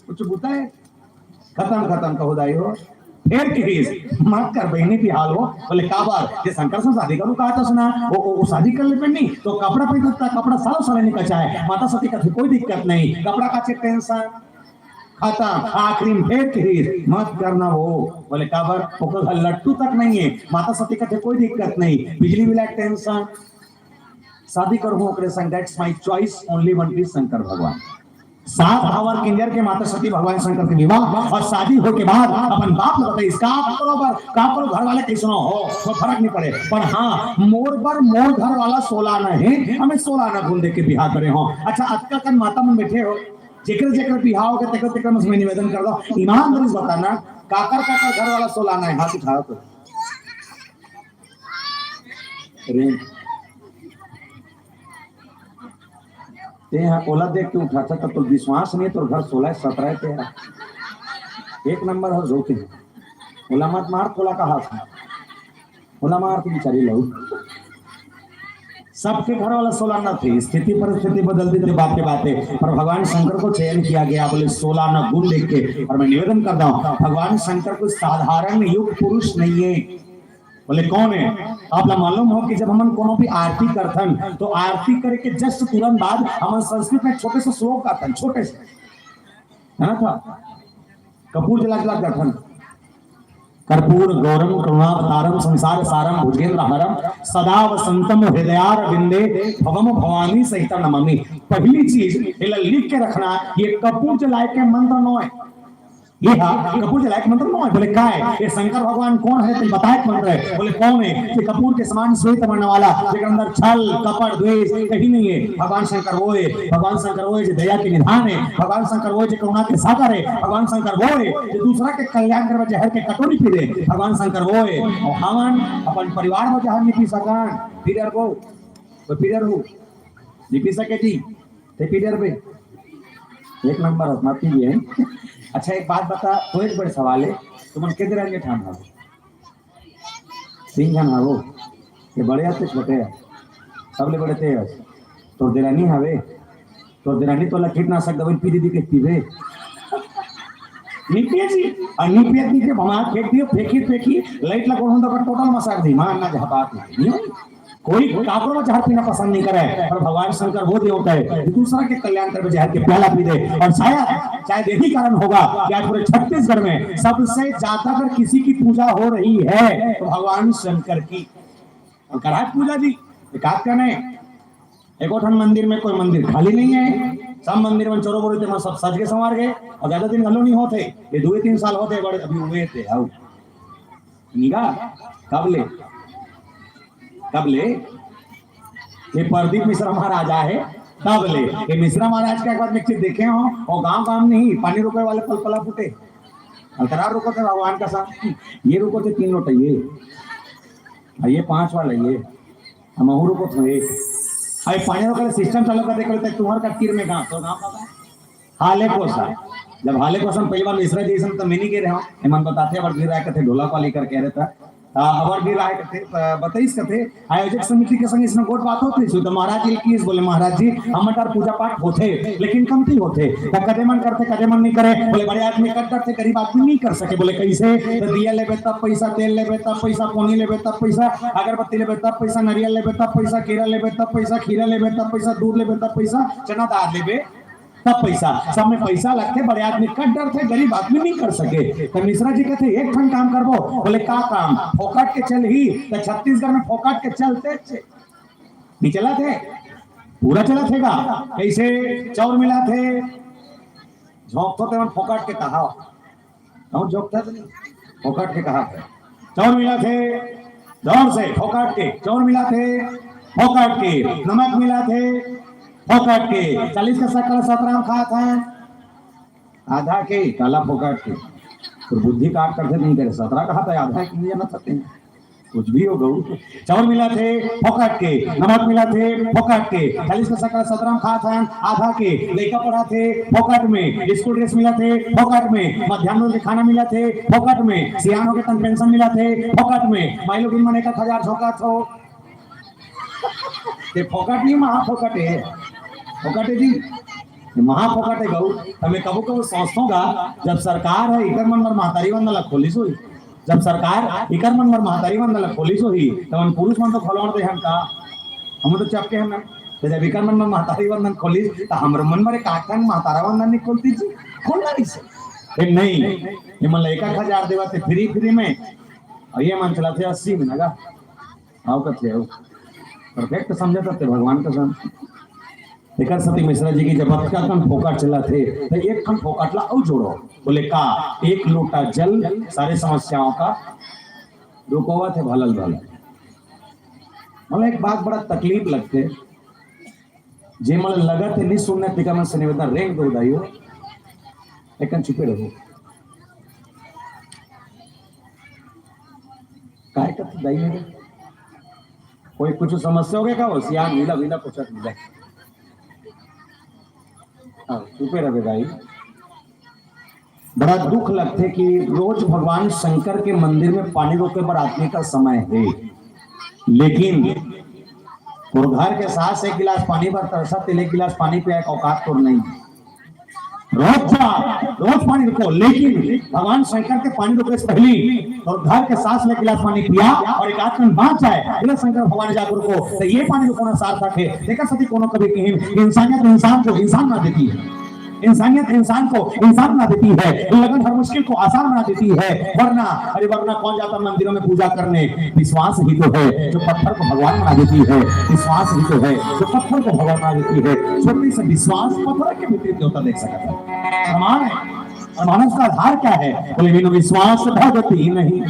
कुछ बुता है, खत्म खत्म कहो दाई हो।" फेर किहिस, "मत कर बहिनी बिहाव वो।" बोले, "काबर? जे शंकर से शादी करूं कहा थस ना, वो, वो, वो शादी कर ले पे नहीं, तो कपड़ा पहनता, कपड़ा सालों साल नहीं कचाए।" माता सती कहते, "कोई दिक्कत नहीं, कपड़ा काचे टेंशन खत्म।" आखिरी में फेर किहिस, "मत करना वो।" बोले, "काबर?" "ओकर घर लट्टू तक नहीं है।" माता सती कहते, "कोई दिक्कत नहीं, बिजली बिल टेंशन, शादी करूं ओकरे संग, that's my choice, only one is Shankar भगवान।" सात भावर किंजर के माता सती भगवान शंकर के विवाह और शादी हो के बाद अपन बाप ला बताइस, "का करो बर, का करो घर वाले कैसनो हो, कोई फर्क नहीं पड़े, पर हाँ, मोर बर मोर घर वाला सोलह आना है, हमें सोलह आना गुण देख के बिहाव करे हो।" अच्छा, अतका कन माता मन बैठे हो, जेकर जेकर बिहाव हो के तेकर तेकर में निवेदन कर दो, ईमानदारी से बताना, काकर काकर घर वाला सोलह आना है, हाथ उठाओ तो। अरे, ते हा ओला देख के उठाथा, तब तो विश्वास नहीं, तोर घर सोलह सत्रह ते हा। एक नंबर हो जोते। ओला मत मार, तोला कहा था। ओला मार तो बिचारी लहू। सबके घर वाला सोलह आना थे, स्थिति परिस्थिति बदल देते, बात के बात है, पर भगवान शंकर को चयन किया गया, बोले, "सोलह आना गुण देख के।" और मैं निवेदन करता हूँ, भगवान शंकर कोई साधारण युग पुरुष नहीं है। बोले, "कौन है?" आप ला मालूम हो कि जब हमन कोनो भी आरती करथन, तो आरती करे के just तुरंत बाद हमन संस्कृत में छोटे से श्लोक गाथन, छोटे से, है ना था? कपूर जला जला गाथन, "कर्पूर गौरम करुणावतारम संसार सारम भुजगेंद्र हरम सदा वसंतम हृदयारविंदे भवम भवानी सहित नमामि।" पहली चीज एला लिख के रखना, ये कपूर जलाए के मंत्र नोय। ये हा कपूर जलाए के मंत्र नोहे। बोले, "काय? ये शंकर भगवान कोन हे? तेला बताए के मंत्र हे।" बोले, "कोन हे?" "ये कपूर के समान श्वेत वर्ण वाला, जेकर अंदर छल, कपट, द्वेष कहीं नहीं हे।" भगवान शंकर वो हे, भगवान शंकर वो हे, जे दया के निधान हे, भगवान शंकर वो हे, जे करुणा के सागर हे, भगवान शंकर वो हे, जे दूसरा के कल्याण करे बर जहर के कटोरी पी ले, भगवान शंकर वो हे। अउ हमन अपन परिवार में जहर नहीं पी सकन, पी डरबो, तो पी डरबो, नहीं पी सके जी, ते पी डरबे। एक नंबर हस, मत पीजिए। अच्छा, एक बात बता, तो एक बड़े सवाल हे, तुमन के दे रहेंगे ठान हस? तीन झन हवो, ये बड़े हस, छोटे हस, सबले बड़े ते हस। तोर देरानी हवे, तोर देरानी तोला कीटनाशक दवाई पी दीदी के पीबे? नहीं पिए जी। और नहीं पिए, नहीं पिए, हमारा फेंक दियो, फेंकी, फेंकी, लाइट लगा, हम तो टोटल मसाक दी, मां ना जहाँ बात नहीं। कोई काकरो में जहर पीना पसंद नहीं करे, पर भगवान शंकर वो देवता हे, जो दूसरा के कल्याण करे बर जहर के प्याला पी दे। और शायद, शायद यही कारण होगा कि आज पूरे छत्तीसगढ़ में सबसे ज्यादा अगर किसी की पूजा हो रही है, तो भगवान शंकर की। अउ करात पूजा जी, एकाध कने, एको ठन मंदिर में कोई मंदिर खाली नहीं हे, सब मंदिर में चोरो बोरो ते मन सब सज के संवार गे, अउ ज्यादा दिन घलो नहीं होत हे, ये दुए तीन साल होत हे, बड़े अभी हुए थे, आओ। निगा, कब ले, कब ले, ये प्रदीप मिश्रा महाराज आए, तब ले, ये मिश्रा महाराज के एक बार मैं चीज देखे हो, वो गांव गांव नहीं, पानी रोके वाले पलपला फूटे, अंतराल रुको थे भगवान का साथ, ये रुको थे तीन लोटा, ये, और ये पांच वाला, ये, हम अहू रुको थे, एक, अरे पानी रोके सिस्टम चालू कर दे, करते तुम्हारे का तीर में गांव, तो गांव का हाले कोसा। जब हाले कोसा पहली बार मिश्रा जी अइसन तो मैं नहीं गे रहे हो, एमन बताथे, अबर गिर रहा कथे, ढोला पाली करके रहता। आ, अबर गिर रहा कथे, आ, बताइस कथे, आयोजक समिति के संग इसमें गोठ बात होत रहिस, तो महाराज जी किस बोले, "महाराज जी, हमर पूजा पाठ होथे, लेकिन कमती होथे।" तो कदे मन करथे, कदे मन नहीं करे। बोले, "बड़े आदमी कर डरथे, गरीब आदमी नहीं कर सके।" बोले, "कैसे?" तो दिया लेबे तब पैसा, तेल लेबे तब पैसा, पोनी लेबे तब पैसा, अगरबत्ती लेबे तब पैसा, नरियल लेबे तब पैसा, केरा लेबे तब पैसा, खीरा लेबे तब पैसा, दूध लेबे तब पैसा, चना दाल लेबे तब पैसा, सब में पैसा लगथे, बड़े आदमी कर डरथे, गरीब आदमी नहीं कर सके। तो मिश्रा जी कहते, "एक ठन काम करबो।" बोले, "का काम?" "फोकट के चलही।" तो छत्तीसगढ़ में फोकट के चलथे, नहीं चलथे, पूरा चलथे गा। कैसे? चौर मिलाथे, झोंकथो तेमन फोकट के कहा, कहूं जोकथा तो नहीं, फोकट के कहा है। चौर मिलाथे, जोर से फोकट के, चौर मिलाथे, फोकट के, नमक मिलाथे, फोकट के, चालीस का शक्कर सत्रह में खात हैं, आधा के, काला फोकट के। तो बुद्धि काट करथे नहीं करे, सत्रह कहा था, आधा के नहीं जाना चाहते हैं। कुछ भी हो गऊ। चाउर मिलाथे, फोकट के, नमक मिलाथे, फोकट के, चालीस का शक्कर सत्रह में खात हन, आधा के, लइका पढ़ाथे, फोकट में, स्कूल ड्रेस मिलाथे, फोकट में, मध्यान्ह भोजन के खाना मिलाथे, फोकट में, सियान होके तन पेंशन मिलाथे, फोकट में, माई लोगिन मन एक आध हजार झोंकाथो। ते फोकट नहीं, महा फोकट हे। फोकट हे जी, महा फोकट हे गऊ। त मैं कभू कभू सोचथों गा, जब सरकार हे, इकर मन बर महतारी वंदन ला खोलिस होही, जब सरकार इकर मन बर महतारी वंदन ला खोलिस होही, त हमन पुरुष मन तो खोलवा देहन का? हम तो चपके हन ना। त जब इकर मन बर महतारी वंदन खोलिस, त हमरो मन बर एक आध ठन महतारा वंदन नहीं खोलती जी? खोलना नहीं से। ए, नहीं, ये मन ला एक एक हजार देवत हे फ्री, फ्री में, अउ ये मन चलाथे अस्सी में ना गा। आओ कथे आओ। परफेक्ट समझत हते भगवान कसम। एकर सेती मिश्रा जी की जब अतका कन फोकट चलत हे, त एक ठन फोकट ला अउ जोड़ो। बोले, "का एक लोटा जल सारे समस्याओं का रुकवाथे भलल भलल।" मतलब एक बात बड़ा तकलीफ लगथे, जे मन लगत हे नहीं सुनना, तिका मन से निवेदन, रेंग दो दाइयो, एक कन चुपे रहो। काय करते दाई मेरे? कोई कुछ समस्या हो गया का? हो सियान नीला वीला कुछ मिला। हाँ, चुपे रहे दाई। बड़ा दुख लगथे कि रोज भगवान शंकर के मंदिर में पानी रोके बर आदमी का समय हे, लेकिन तोर घर के सास एक गिलास पानी बर तरसत हे, एक गिलास पानी पियाए के औकात तोर नहीं। रोज जा, रोज पानी रुको, लेकिन भगवान शंकर के पानी रुके से पहली तोर घर के सास ले गिलास पानी पिया अउ एक आध कन बांच जाए, बोले, "शंकर भगवान जाके रुको।" त ये पानी रुकोना सार्थक हे। एकर सेती कोनो कभी किहिन, इंसानियत इंसान को इंसान बना देती है, इंसानियत इंसान को इंसान बना देती है, लगन हर मुश्किल को आसान बना देती है। वरना, अरे वरना कौन जाता मंदिरों में पूजा करने? विश्वास ही तो है जो पत्थर को भगवान बना देती है, विश्वास ही तो है जो पत्थर को भगवान बना देती है। छोटी से विश्वास पत्थर के भीतर देवता देख सकता है। प्रमाण है। मानस का आधार क्या है? बोले, बिनु विश्वास भगति नहीं,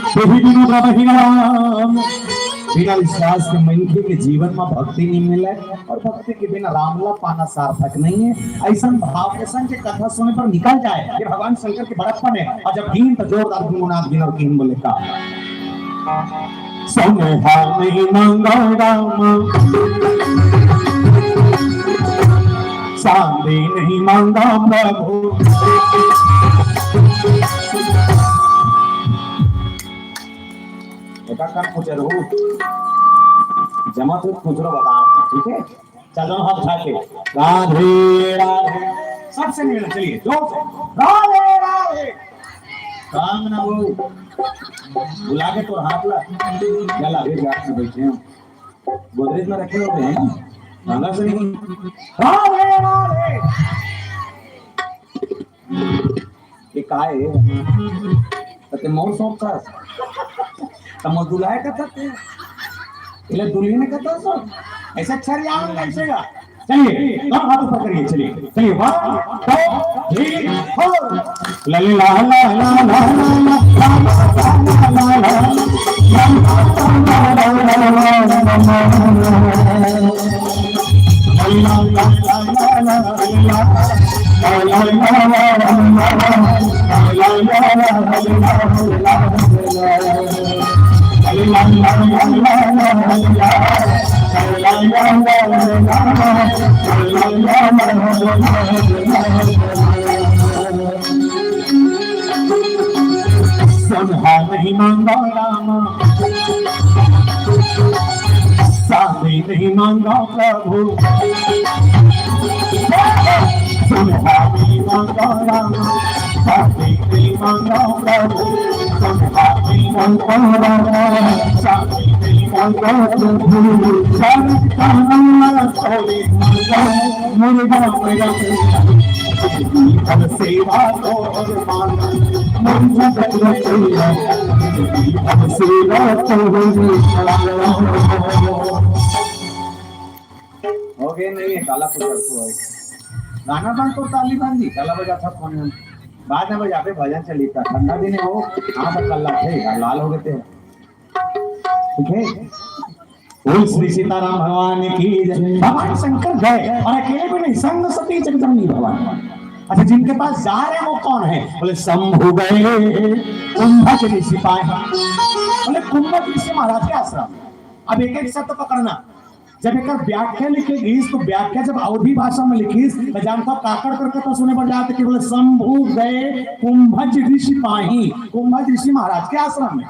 तेहि बिनु द्रवहीन राम। बिना विश्वास के मनखे के जीवन में भक्ति नहीं मिले, और भक्ति के बिना राम ला पाना सार्थक नहीं है। ऐसा भाव के संग के कथा सुने पर निकल जाए, ये भगवान शंकर के बड़प्पन है। और जब गिन तो जोरदार गुनगुनात गिन और गिन बोले का, समहा नहीं मांगा राम, सांधि नहीं मांगा प्रभु। बेटा, कब पूछ रहू? जमा तो पूछ रहा, बता, ठीक है? चलो, हाथ उठा के, राधे राधे। सबसे मिलना, चलिए, जोर से, राधे राधे। काम ना वो बुला के तो हाथ ला, क्या लागे, जाके बैठे हो, गोदरेज में रखे होते हैं, मांगा से नहीं। राधे राधे। ये काय है? तो ते मोर सौंप कर, तो मोर दुलाय का था ते, इले दुल्ही ने कहता सो, ऐसा छर यार कैसे गा? चलिए, दोनों हाथ ऊपर करिए, चलिए, चलिए, वन, टू, थ्री, फोर। ला ला ला ला ला ला ला। समहा नहीं मांगा राम, सांधि नहीं मांगा प्रभु। समहा नहीं मांगा राम, सांधि नहीं मांगा प्रभु। समहा नहीं मांगा राम, सांधि नहीं मांगा प्रभु। संतान सोई मुर्गा मेरा, हम सेवा तो और मान, मुर्गा मेरा, हम सेवा तो और मान। हो गए नहीं है, काला पुचर को हो गया। गाना बंद कर, ताली बंद जी, काला बजा था फोन में। बाद में बजा पे भजन चली था, ठंडा दिन है वो, हाँ तो कल थे, लाल हो गए थे। ठीक है, बोल श्री सीताराम भगवान की जय। भगवान शंकर गए और अकेले भी नहीं, संग सती जगजननी भवानी। अच्छा, जिनके पास जा रहे हैं वो कौन है? बोले शंभु गए कुंभज ऋषि पाए। बोले कुंभज ऋषि महाराज के आश्रम। अब एक एक शब्द पकड़ना, जब एक व्याख्या लिखे गीस तो व्याख्या जब अवधी भाषा में लिखीस तो जानता काकड़ करके तो सुने पर जाते कि बोले शंभु गए कुंभज ऋषि पाही, कुंभज ऋषि महाराज के आश्रम में।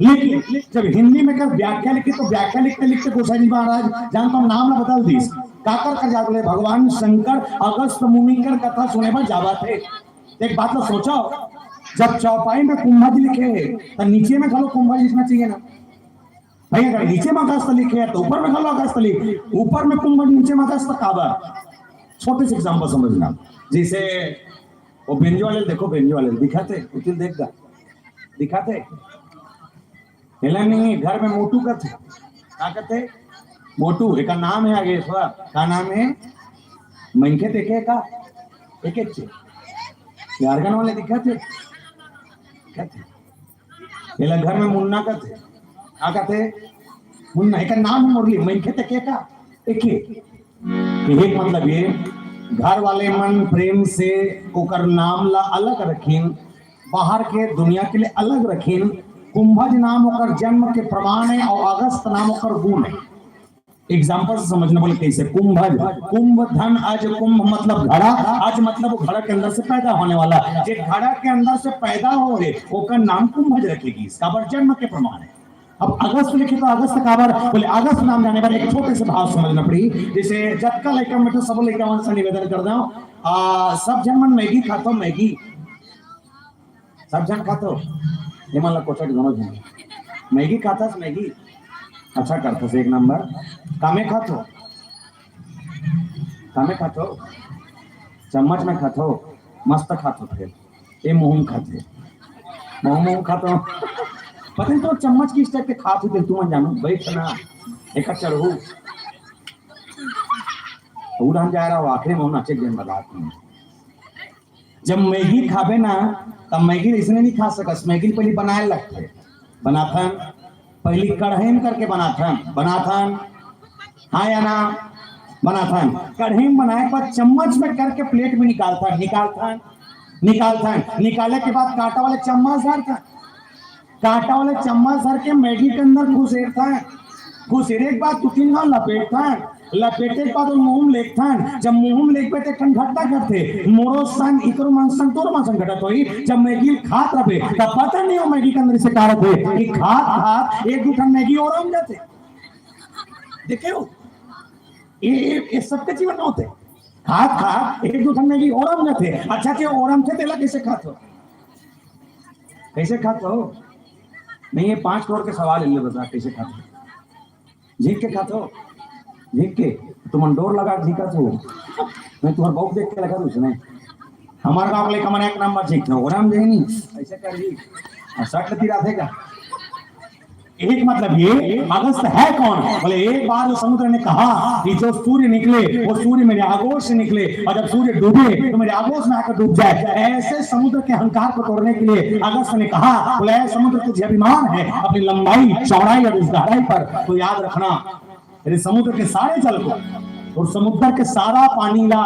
लेकिन जब हिंदी में कर व्याख्या लिखी तो व्याख्या लिखते लिखते गोसाई जी महाराज जानता हूँ नाम ना बदल दीस। काकर कर जाते बोले भगवान शंकर अगस्त मुनि कर कथा सुने पर जावा थे। एक बात तो सोचो, जब चौपाई में कुंभज लिखे है तो नीचे में घलो कुंभज लिखना चाहिए ना भाई। अगर नीचे में अगस्त लिखे है तो ऊपर में घलो अगस्त लिख, ऊपर में कुंभज नीचे में अगस्त काबर। छोटे से एग्जांपल समझना, जैसे वो बेंजो वाले देखो, बेंजो वाले दिखाते उतिल देखगा, दिखाते हेला नहीं, घर में मोटू कथे। का कथे? मोटू, एकर नाम है आगे, थोड़ा, का नाम है? मनखे देखे का? एक एक चीज। झारखंड वाले दिखाते? कथे। एला घर में मुन्ना कथे। का कथे? मुन्ना, एकर नाम है मुरली, मनखे देखे का? एके। एक मतलब ये, घर वाले मन प्रेम से ओकर नाम ला अलग रखिन, बाहर के दुनिया के लिए अलग रखिन। कुंभज नाम ओकर जन्म के प्रमाण है और अगस्त नाम ओकर गुण है। एग्जाम्पल से समझना बोले कैसे, कुंभज, कुंभ धन अज, कुंभ मतलब घड़ा, अज मतलब वो घड़ा के अंदर से पैदा होने वाला, जे घड़ा के अंदर से पैदा हो है ओकर नाम कुंभज रखे गीस, काबर जन्म के प्रमाण है। अब अगस्त लिखे तो अगस्त काबर बोले, अगस्त नाम जाने पर एक छोटे से भाव समझना पड़ी। जैसे जतका लइका में तो सब लइका मन से निवेदन कर दो, आ, सब जन मन मैगी खातो, मैगी सब जन खातो, ये मन ला कोचट दोनों जन मैगी खातस, मैगी अच्छा करतस एक नंबर। कामे खातो, कामे खातो, चम्मच में खातो, मस्त खातो, फिर ये मुंह में खाते, मुंह मुंह खातो। पता नहीं तो चम्मच किस टाइप के खात होते तुमन जानो, बैठ ना एक चढ़ू उड़ान जा रहा हो आखिरी में होना चाहिए बता। जब मैगी खाबे ना, तब मैगी अइसने नहीं खा सकस, मैगी पहली बनाए लगथे। बनाथन, पहली कढ़ाई में करके बनाथन, बनाथन, हाँ या ना? बनाथन। कढ़ाई में बनाए के बाद चम्मच में करके प्लेट में निकालथन, निकालथन, निकालथन, निकाले के बाद कांटा वाले चम्मच धरथन, कांटा वाले चम्मच धर के मैगी के अंदर घुसेरथन, घुसेरे के बाद दू तीन घाव लपेटथन, लपेटे के बाद वो मुंह में लेगथन। जब मुंह में लेगबे त एक ठन घटना घटथे, मोरो सन इकरो मन सन तोरो मन सन घटत होही। जब मैगी खात रहिबे, तब पता नहीं हो मैगी के अंदर से का रहिथे कि खात खात एक दू ठन मैगी ओरम जाथे। देखे हो, ये, ये, ये सबके जीवन में होथे। खात खात एक दू ठन मैगी ओरम जाथे। अच्छा, जे ओरमथे तेला कैसे खात हो? कैसे खात हो? नहीं, ये पांच करोड़ के सवाल है, ले बता, कैसे खात हो? झींक के खात हो? झींक के? तुमन डोर लगा के झींकत हो? मैं तुम्हार बउक देख के लगा दूं, नहीं? हमार गांव के लइका मन एक नंबर झींकथे, ओरम जाही नहीं, ऐसे कर ली। और सट तिराथे का? एक मतलब ये, अगस्त है कौन? बोले, एक बार उस समुद्र ने कहा कि जो सूर्य निकले, वो सूर्य मेरे आगोश से निकले, और जब सूर्य डूबे, तो मेरे आगोश में आकर डूब जाए। ऐसे समुद्र के अहंकार को तोड़ने के लिए अगस्त ने कहा, बोले, "ऐ समुद्र, तुझे अभिमान है अपनी लंबाई, चौड़ाई और उस गहराई पर, तो याद रखना, यदि समुद्र के सारे जल को और समुद्र के सारा पानी ला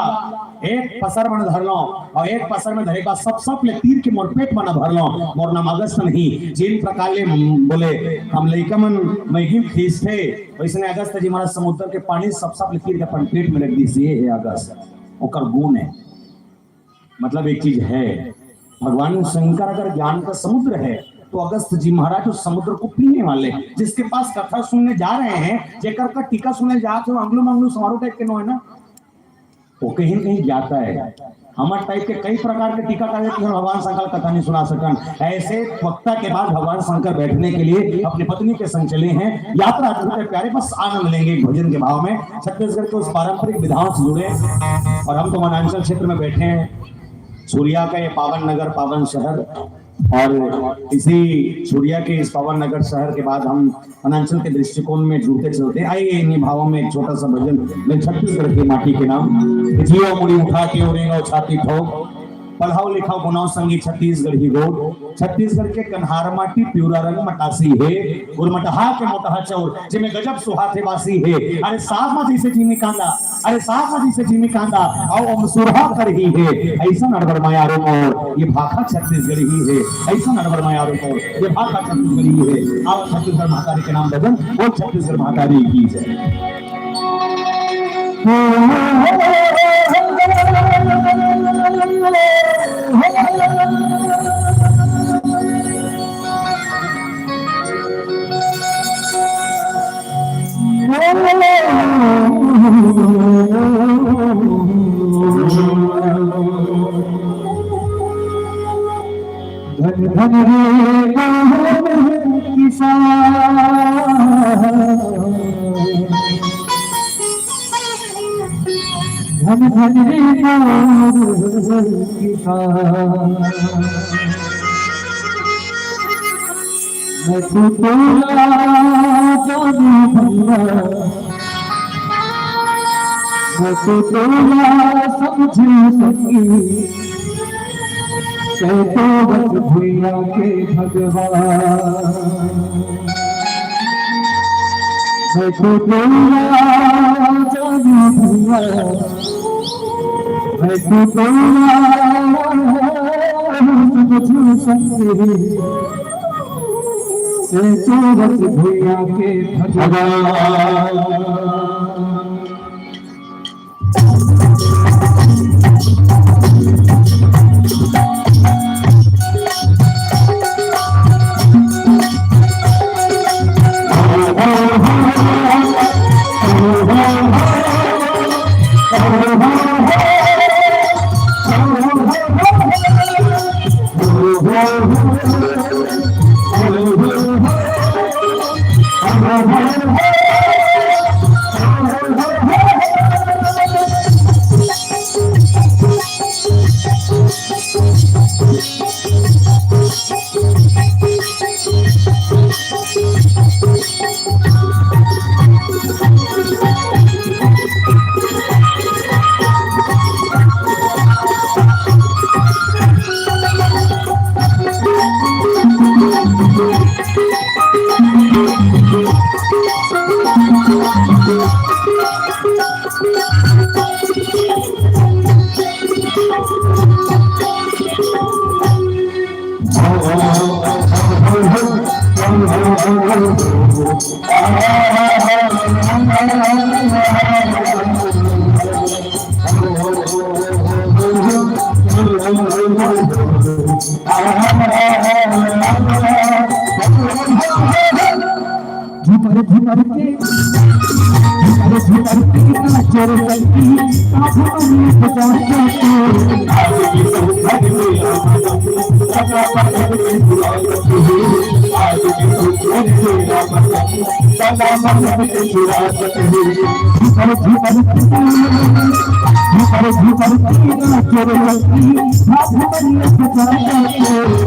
एक पसर में धर लो और एक पसर में धरे के बाद सब, सब ले तीर के मोर पेट में न भर लो, मोर नाम अगस्त नहीं।" जिन प्रकार ले बोले हम लइका मन मैगी खींचथे, वैसने अगस्त जी महाराज समुद्र के पानी सब, सब ले तीर के अपन पेट में रख दिस। ये है अगस्त, ओकर गुण है। मतलब एक चीज है, भगवान शंकर अगर ज्ञान का समुद्र है, तो अगस्त जी महाराज उस समुद्र को पीने वाले, जिसके पास कथा सुनने जा रहे हैं, जेकर का टीका सुनने जात हो, आंगलू मांगलू समारोह टाइप के नो है ना, वो कहीं न कहीं जाता है। हमारे टाइप के कई प्रकार के टीका करे, लेकिन भगवान शंकर कथा नहीं सुना सकन। ऐसे वक्ता के बाद भगवान शंकर बैठने के लिए अपनी पत्नी के संग चले हैं। यात्रा अद्भुत है प्यारे, बस आनंद लेंगे एक भजन के भाव में। छत्तीसगढ़ के उस पारंपरिक विधाओं से जुड़े, और हम तो वनांचल क्षेत्र में बैठे हैं। सूर्या का ये पावन नगर, पावन शहर, और इसी सूर्या के इस पावन नगर शहर के बाद हम वनांचल के दृष्टिकोण में जुड़ते चलते आइए इन्हीं भावों में एक छोटा सा भजन, मैं छत्तीसगढ़ की माटी के नाम। जियो मुड़ी उठा के उड़ेगा छाती ठोक, पढ़ाओ लिखाओ बनाओ संगी छत्तीसगढ़ी गोठ। छत्तीसगढ़ के कन्हार माटी पिवरा रंग मटासी हे, और मटहा के मोटहा चौर, जेमे गजब सुहाथे बासी हे। अरे साग मा जैसे जीमी कांदा, अरे साग मा जैसे जीमी कांदा, अउ ओम सुरहा करही हे, अइसन अड़बड़ मयारो मोर, ये भाखा छत्तीसगढ़ी हे, अइसन अड़बड़ मयारो मोर, ये भाखा छत्तीसगढ़ी हे। आओ छत्तीसगढ़ महतारी के नाम भजन, बोल छत्तीसगढ़ महतारी की जय। धन धन रे मोहन किसान, धन धन रे मोर किसान। मैं तो तोला जानू भैया, मैं तो तोला समझू संगी, तैं तो बस भुइयां के भगवान। मैं तो तोला जानू भैया, मैं तो तोला समझू संगी, तैं तो बस भुइयां के भगवान। झुमर झुमर के, झुमर झुमर के काजर लगी, काजर में सजा के। झुमर झुमर के, झुमर झुमर के काजर लगी, काजर में सजा के।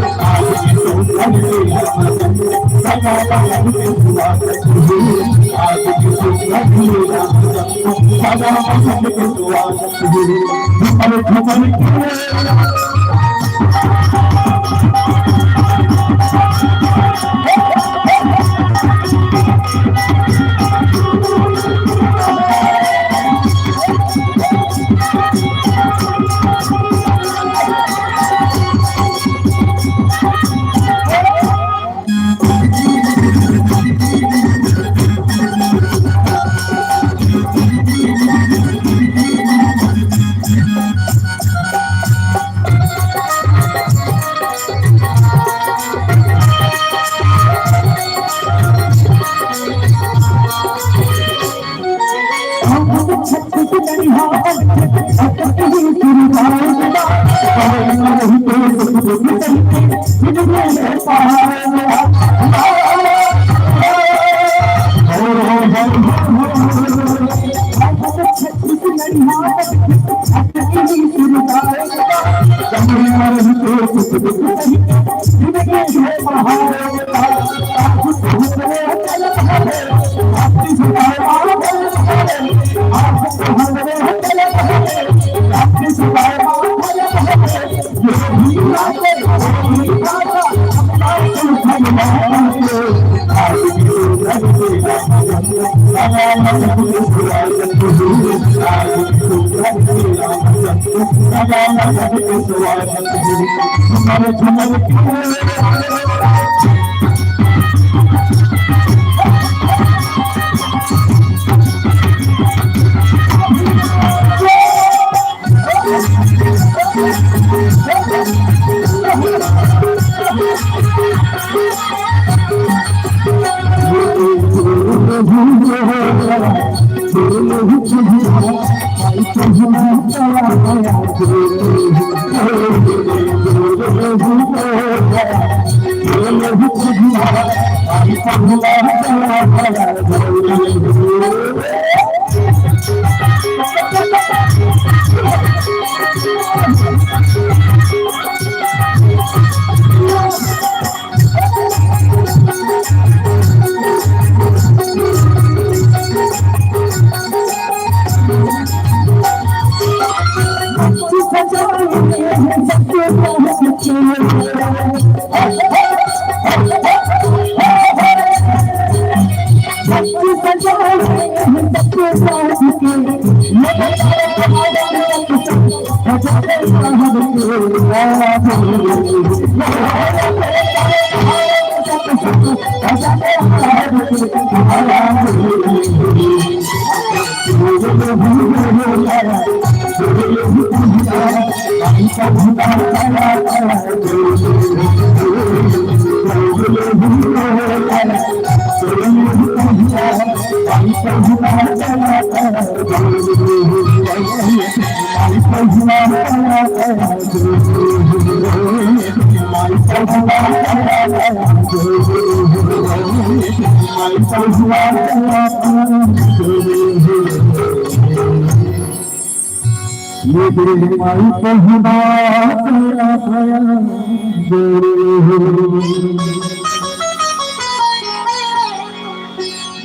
ये गुरु माई को हुआ।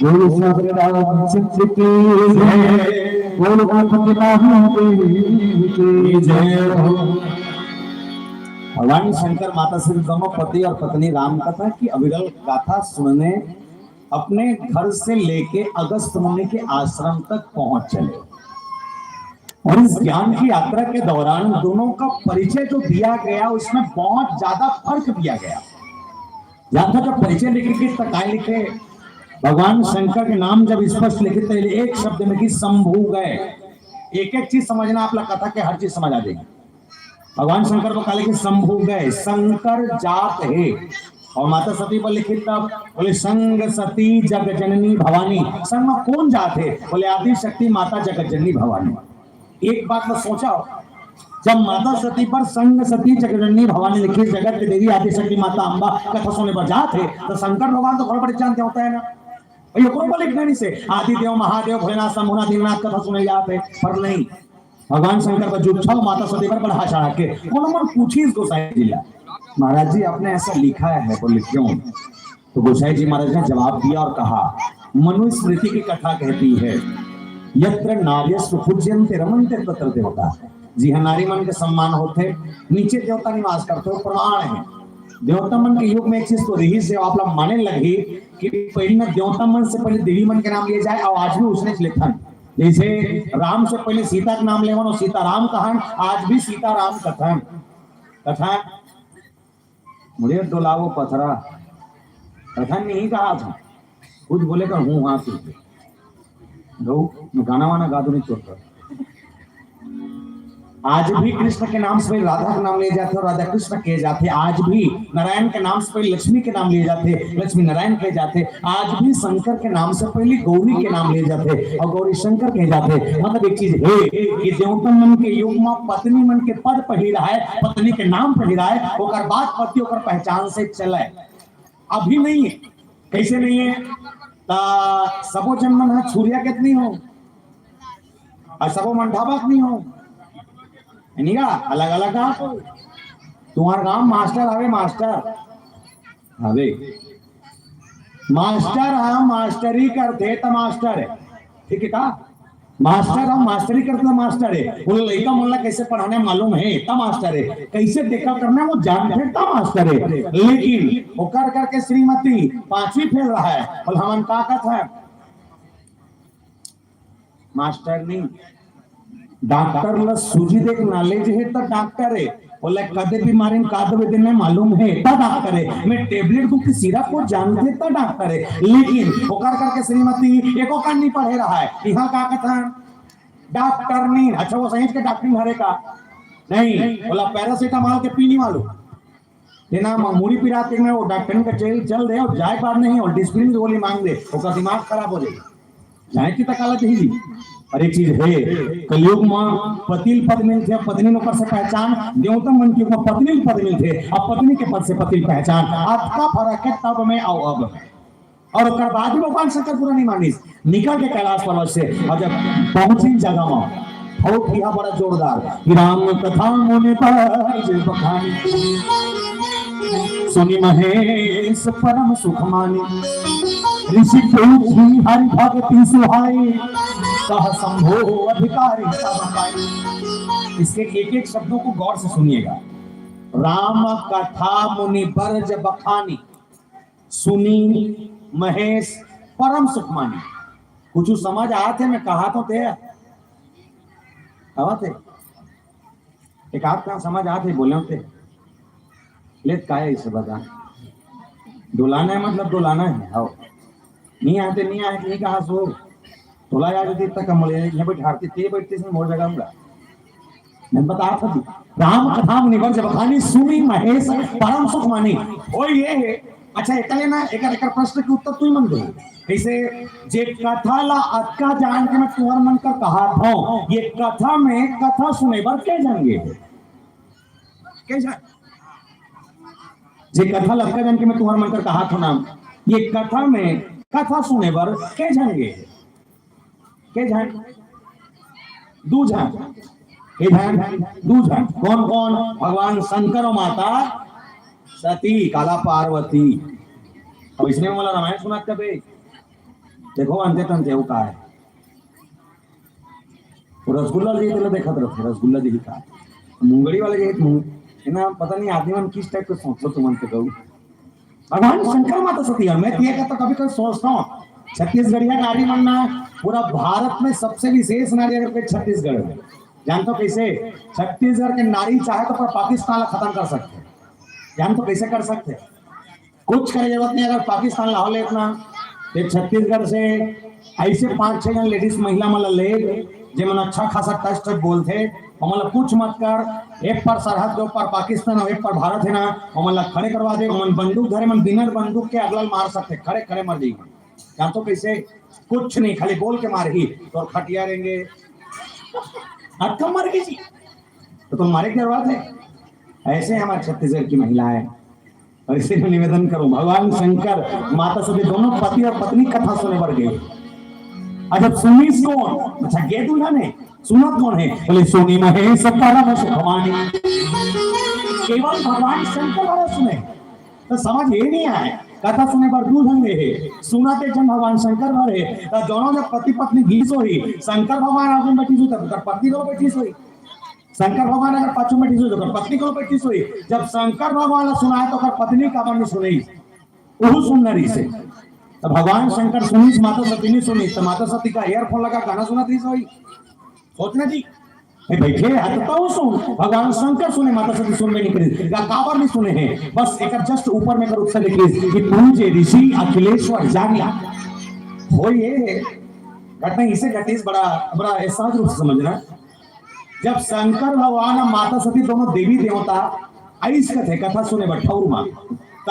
बोल सतराम चंद्र की जय, बोल गणपति महादेव की जय हो। भगवान शंकर माता श्री दोनों पति और पत्नी राम कथा की अविरल गाथा सुनने अपने घर से लेके अगस्त मुनि के आश्रम तक पहुंच चले। और इस ज्ञान की यात्रा के दौरान दोनों का परिचय जो दिया गया, उसमें बहुत ज्यादा फर्क दिया गया। जानथो, जब परिचय लिखे के, तो काय लिखे? भगवान शंकर के नाम जब स्पष्ट लिखे, तो एक शब्द में कि शंभु गए। एक एक चीज समझना, आप ला कथा के हर चीज समझ आ जाएगी। भगवान शंकर को काले कि शंभु गए, शंकर जात हे। और माता सती पर लिखित तब बोले, संग सती जग जननी भवानी। संग में कौन जात हे? बोले, आदि शक्ति माता जगत जननी भवानी। एक बात ला सोचा हो, जब माता सती पर संग सती जग जननी भवानी लिखित, जगत के देवी आदि शक्ति माता अम्बा कथा सुने बर जात हे, तो शंकर भगवान तो बड़ बड़े जान देवता हे ना। भाई, ओकरो पर लिखना नहीं से, आदि देव महादेव भोलेनाथ शंभुनाथ दीनानाथ कथा सुने जात हे, पर नहीं। भगवान शंकर पर जुच्छा हो, माता सती पर बढ़ा चढ़ा के। कोनो मन पूछिस गोसाई जी ला, महाराज जी, आपने ऐसा लिखा है? बोले, क्यों? तो गोसाई जी महाराज ने जवाब दिया और कहा, मनुस्मृति की कथा कहती है, यत्र नार्यस्तु पूज्यन्ते रमन्ते तत्र देवता। जिहाँ नारी मन के सम्मान होथे, नीचे देवता निवास करथे, वो प्रमाण हे। देवता मन के युग में एक चीज तो रहिस हे, आप ला माने लगही कि पहली ना देवता मन से पहले देवी मन के नाम लिए जाए, और आज भी उसने लेथन। जैसे राम से पहले सीता के नाम लेवन और सीता राम कहन, आज भी सीता राम कथन। कथा मुझे डोलावो पथरा, कथा नहीं कहा था, खुद बोले कर हूँ हाँ सीधे। गऊ, मैं गाना वाना गा दूँ नहीं चोट कर। आज भी कृष्ण के नाम से राधा के नाम लिए जाथे और राधा कृष्ण किए जाथे। आज भी नारायण के नाम से लक्ष्मी के नाम लिए जाथे, लक्ष्मी नारायण किए जाथे। आज भी शंकर के नाम से पहले गौरी के नाम लिए जाथे और गौरी शंकर किए जाथे। मतलब एक चीज हे कि देवता मन के युग में पत्नी मन के पद पहिराए, पत्नी के नाम पहिराए, ओकर बाद पति ओकर पहचान से चले। अभी नहीं हे। कैसे नहीं हे? ता सबो जन मन ह छुरिया के नहीं हो, और सबो मन ढाबा के नहीं हो, नहीं का? अलग अलग का। तुम्हार गांव मास्टर हवे, मास्टर हवे, मास्टर ह मास्टरी करथे त मास्टर हे, ठीक हे का? मास्टर ह मास्टरी करथे त मास्टर हे। वो लइका मन ला कैसे पढ़ाना हे मालूम हे त मास्टर हे, कैसे टैकल करना हे वो जानथे त मास्टर हे। लेकिन ओकर करके श्रीमती पांचवी फेल रहा हे, बोले हमन का कहत हे? मास्टर नहीं, डॉक्टर ला सूजी देख नॉलेज हे त डॉक्टर हे, ओला कदे बीमारी में का दवाई देना हे मालूम हे त डॉक्टर हे, मैं टेबलेट दूं कि सिरप वो जानथे त डॉक्टर हे। लेकिन ओकर करके श्रीमती एको कान नहीं पढ़े रहा हे, इहाँ का कथन? डॉक्टर नहीं। अच्छा, वो सही के डॉक्टर हरे का? नहीं, बोला पैरासिटामोल के पीनी वालू। तेना म-, मुड़ी पिरात के में वो डॉक्टर का चल, चल दे और जाए बार नहीं और डिस्प्लिन की गोली मांग दे, ओकर दिमाग खराब हो जाए। जाए की तकालत ही जी। और एक चीज हे, कलयुग में पति ल पद मिलथे, पत्नी ल ओकर से पहचान, देवता मन के युग में पत्नी ल पद मिलथे, अब पत्नी के पद से पति ल पहचान। अतका फर्क हे तब में अउ अब में। और ओकर बाद भी भगवान शंकर पूरा नहीं मानिस, निकल के कैलाश पर्वत से। और जब पहुंचिन जगह में, बहुत किहा बड़ा जोरदार कि राम कथा मुनि बरज बखानी, सुनि महेश परम सुख मानी। ऋषि पूछी हरि भगति सुहाई, कह शंभो अधिकारी सब पाई। इसके एक एक शब्दों को गौर से सुनिएगा। राम कथा मुनि बरज बखानी, सुनी महेश परम सुख मानी। कुछ समझ आथे मैं कहा तो ते? आवा थे? एक आध का समझ आथे बोले थे? लेत काय इसे बता? डोलाना हे मतलब डोलाना हे। आओ, नहीं आथे, नहीं आए, नहीं कहा सो। तोला याद होती तक हम बोले, यहाँ बैठ हारती, ते बैठते से मोर जगह में। मैं बता सकती। राम कथा मुनि बरज बखानी, सुनी महेश परम सुख मानी। ओ ये हे। अच्छा, एकले ना, एकर, एकर प्रश्न के उत्तर तू ही मन दे। कैसे? जे कथा ला अतका जान के मैं तुहर मन का कहा था, ये कथा में कथा सुने बर के जाएंगे? के जान? जे कथा ला अतका जान के मैं तुहर मन का कहा था ना, ये कथा में कथा सुने बर के जाएंगे? के झन? दू झन। के झन? दू झन। कौन कौन? भगवान शंकर और माता सती, काला पार्वती। अब इसने वाला रामायण सुना कबे? देखो, अंते तंते वो का है। वो रसगुल्ला जी तेला देखत रहते, रसगुल्ला जी का। मुंगड़ी वाले जी, मुंग-, है ना, पता नहीं आदमी मन किस टाइप के सोचो तुमन के कहू। भगवान शंकर माता सती हे। मैं तो ये कहता, कभी कभी सोचता हूँ, छत्तीसगढ़िया नारी मन ना पूरा भारत में सबसे विशेष नारी अगर कोई छत्तीसगढ़ में, जानथो कइसे? छत्तीसगढ़ के नारी चाहे तो पर पाकिस्तान ला खतम कर सकथे। जानथो कइसे कर सकथे? कुछ करे जरूरत नहीं। अगर पाकिस्तान ला हो लेतना, तो छत्तीसगढ़ से ऐसे पांच छह जन लेडीज महिला मन ला ले, जेमन अच्छा खासा टच टच बोलथे, ओमन ला कुछ मत कर। एक पर सरहद के ऊपर पाकिस्तान और एक पर भारत है ना, ओमन ला खड़े करवा दे। ओमन बंदूक धरे, मन बिना बंदूक के अगला ला मार सकथे, खड़े खड़े मर जाही। जानथो कइसे? कुछ नहीं, खाली बोल के मारही, तोर खटिया रेंगे। अतका मर गे जी, तो तुम मारे की जरूरत है? ऐसे हमारे छत्तीसगढ़ की महिलाएं। और इसे मैं निवेदन करूं, भगवान शंकर, माता सती, दोनों पति और पत्नी कथा सुने बर गे। अच्छा, सुनिस कोन? अच्छा, गे दूल्हा ने, सुनत कोन हे? बोले, "सुनी महेश परम सुखवाणी।" केवल भगवान शंकर भर सुने। तो समझ ये नहीं आए, कथा सुने बर दू झन हे, सुनत एक झन भगवान शंकर भर हे। तो दोनों जब पति पत्नी गिस होही, शंकर भगवान आगू में बैठिस होही, तब ओकर पत्नी घलो बैठिस होही। शंकर भगवान अगर पाछू में बैठिस होही, तो ओकर पत्नी घलो बैठिस होही। जब शंकर भगवान ला सुनाए, तो ओकर पत्नी काबर नहीं सुनही? ओहू सुनना रहिस हे। तो भगवान शंकर सुनिस, माता सती नहीं सुनिस, तो माता सती का ईयरफोन लगा गाना सुनत रहिस होही। सोचना जी, ए, बैठे हे, तो तू सुन, भगवान शंकर सुने, माता सती सुनबे नहीं करिस, या काबर नहीं सुने हे? बस एकर just ऊपर में अगर उत्तर लिखिस कि पूज्य ऋषि अखिलेश्वर जानिया। हो ये घटना इसे घटिस, बड़ा, बड़ा एहसास रूप से समझना। जब शंकर भगवान और माता सती दोनों देवी देवता आइस कथे कथा सुने बर ठौर मा, त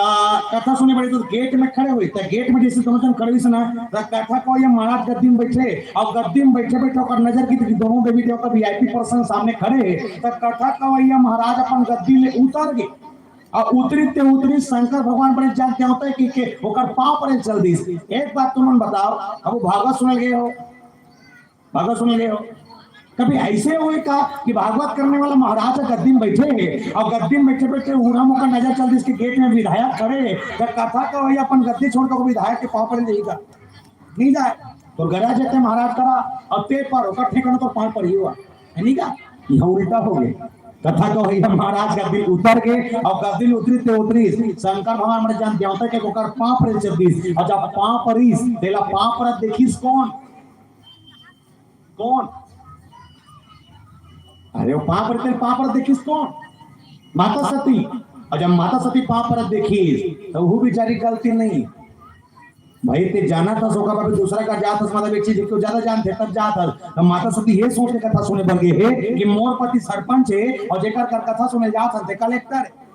कथा सुने बर तो गेट में खड़े होइस, त गेट में जैसे दोनों जन खड़े होइस ना, त कथा कवैया महाराज गद्दी में बैठे, और गद्दी में बैठे बैठे ओकर नजर गिस कि दोनों देवी देवता वीआईपी पर्सन सामने खड़े हे, त कथा कवैया महाराज अपन गद्दी ले उतर गे, और उतरिस ते उतरिस शंकर भगवान बड़े जान क्या होता है कि, कि ओकर पाँव परे चल दिस। एक बात तुमन बताओ, अब वो भागवत सुने गे हो, भागवत सुने गे हो, कभी ऐसे होय का कि भागवत करने वाला महाराज गद्दी में बैठे हे और गद्दी में बैठे बैठे उड़म ओकर नजर चल दिस कि गेट में विधायक खड़े हे, त कथा कवैया अपन गद्दी छोड़ के वो विधायक के पाँव परे जाही का? नहीं जाय। तो गरज हे ते महाराज करा, और ते पर ओकर ठेकाना तो पाँव पर ही हुआ है, नहीं का? यहाँ उल्टा हो गे। कथा कवैया महाराज गद्दी उतर गे और गद्दी ले उतरिस ते उतरिस, शंकर भगवान बड़े जान देवता के ओकर पाँव परे चल दिस, और जब पाँव परिस, तेला पाँव परत देखिस कोन? कोन? अरे वो पाँव परत, पाँव परत देखिस कोन? माता सती। और जब माता सती पाँव परत देखिस, तो वो बेचारी गलती नहीं। भाई, ते जानत हस, ओकर बर दूसरा का जात हस, मतलब एक चीज को ज्यादा जानथे, तब जात हस। तो माता सती ये सोच के कथा सुने बर गे हे कि मोर पति सरपंच हे और जेकर कर कथा सुने जात हन, ते कलेक्टर हे।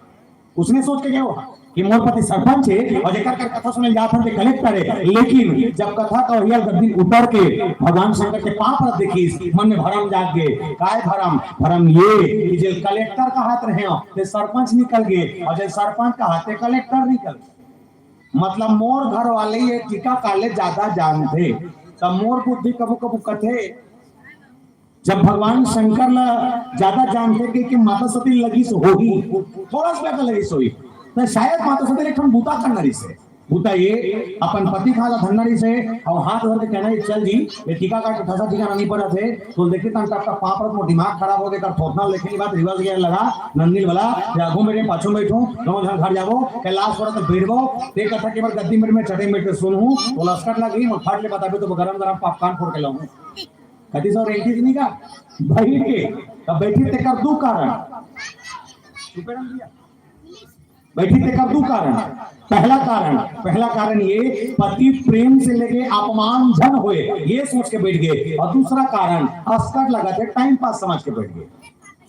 उसने सोच के गे हो कि मोर पति सरपंच हे और जेकर कर कथा सुने जात हन, ते कलेक्टर हे। लेकिन जब कथा कवैया गद्दी उतर के भगवान शंकर के पाँव परत देखिस, मन में भरम जाग गे। काय भरम? भरम ये कि जे कलेक्टर कहात रहे हो, ते सरपंच निकल गे, और जे सरपंच कहात, ते कलेक्टर निकल गे। मतलब मोर घर वाले ये टीका काले ज्यादा जानथे, त मोर बुद्धि कभू कभू कथे, जब भगवान शंकर ला ज्यादा जानथे कि, कि माता सती लगिस होही, थोड़ा सा ज्यादा लगिस होही, त शायद माता सती एक ठन बूता करना रहिस हे। बूता ये, अपन पति खाला धरना रहिस हे, और हाथ धर के कहना, "ये चल जी, ये टीका काट के ठसा ठिकाना नहीं पड़त हे, तो देखिस तन टप टप पाँव परत, मोर दिमाग खराब हो गे, कर थोथना लेखे नहीं बात, reverse gear लगा, नंदिल वाला, या आगू में बैठे, पाछू में बैठूं, दोनों झन घर जाबो, कैलाश पर तो बैठबो, ते कथा के बर गद्दी में मैं चटे में बैठ के सुनहूं, तो लसकट लगी, मैं फट ले बताबे तो गरम गरम popcorn फोड़ के लाऊं।" कति सौ रेंटिस नहीं का? बैठ के, तब बैठी तेकर दू कारण। बैठी तेकर दू कारण। पहला कारण, पहला कारण ये, पति प्रेम से लेके अपमान झन होए, ये सोच के बैठ गे। और दूसरा कारण, असकट लगथे, time pass समझ के बैठ गे।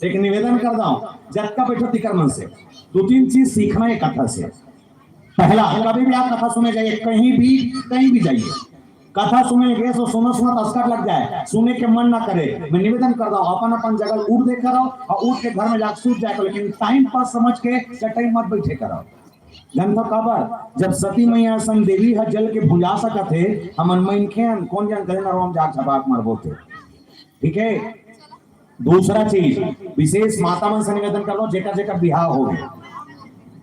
एक निवेदन कर दंव, जतका बैठो तिकर मन से दू तीन चीज सीखना हे कथा से। पहला, कभी भी आप कथा सुने जाइए, कहीं भी, कहीं भी जाइए, कथा सुने गे तो सुनत सुनत असकट लग जाए, सुने के मन ना करे। मैं निवेदन कर दंव, अपन अपन जगह उठ दे करो और उठ के घर में जाके सूत जाए करो, लेकिन time pass समझ के चटाई मत बैठे करो। जानथो काबर? जब सती मैया असन देवी ह जल के भुंजा सकत हे, हमन मनखे हन, कोन जन गले नरवा म जाके झपाक मारबो ते। ठीक हे, दूसरा चीज, विशेष माता मन से निवेदन कर लंव, जेकर जेकर बिहाव हो गे,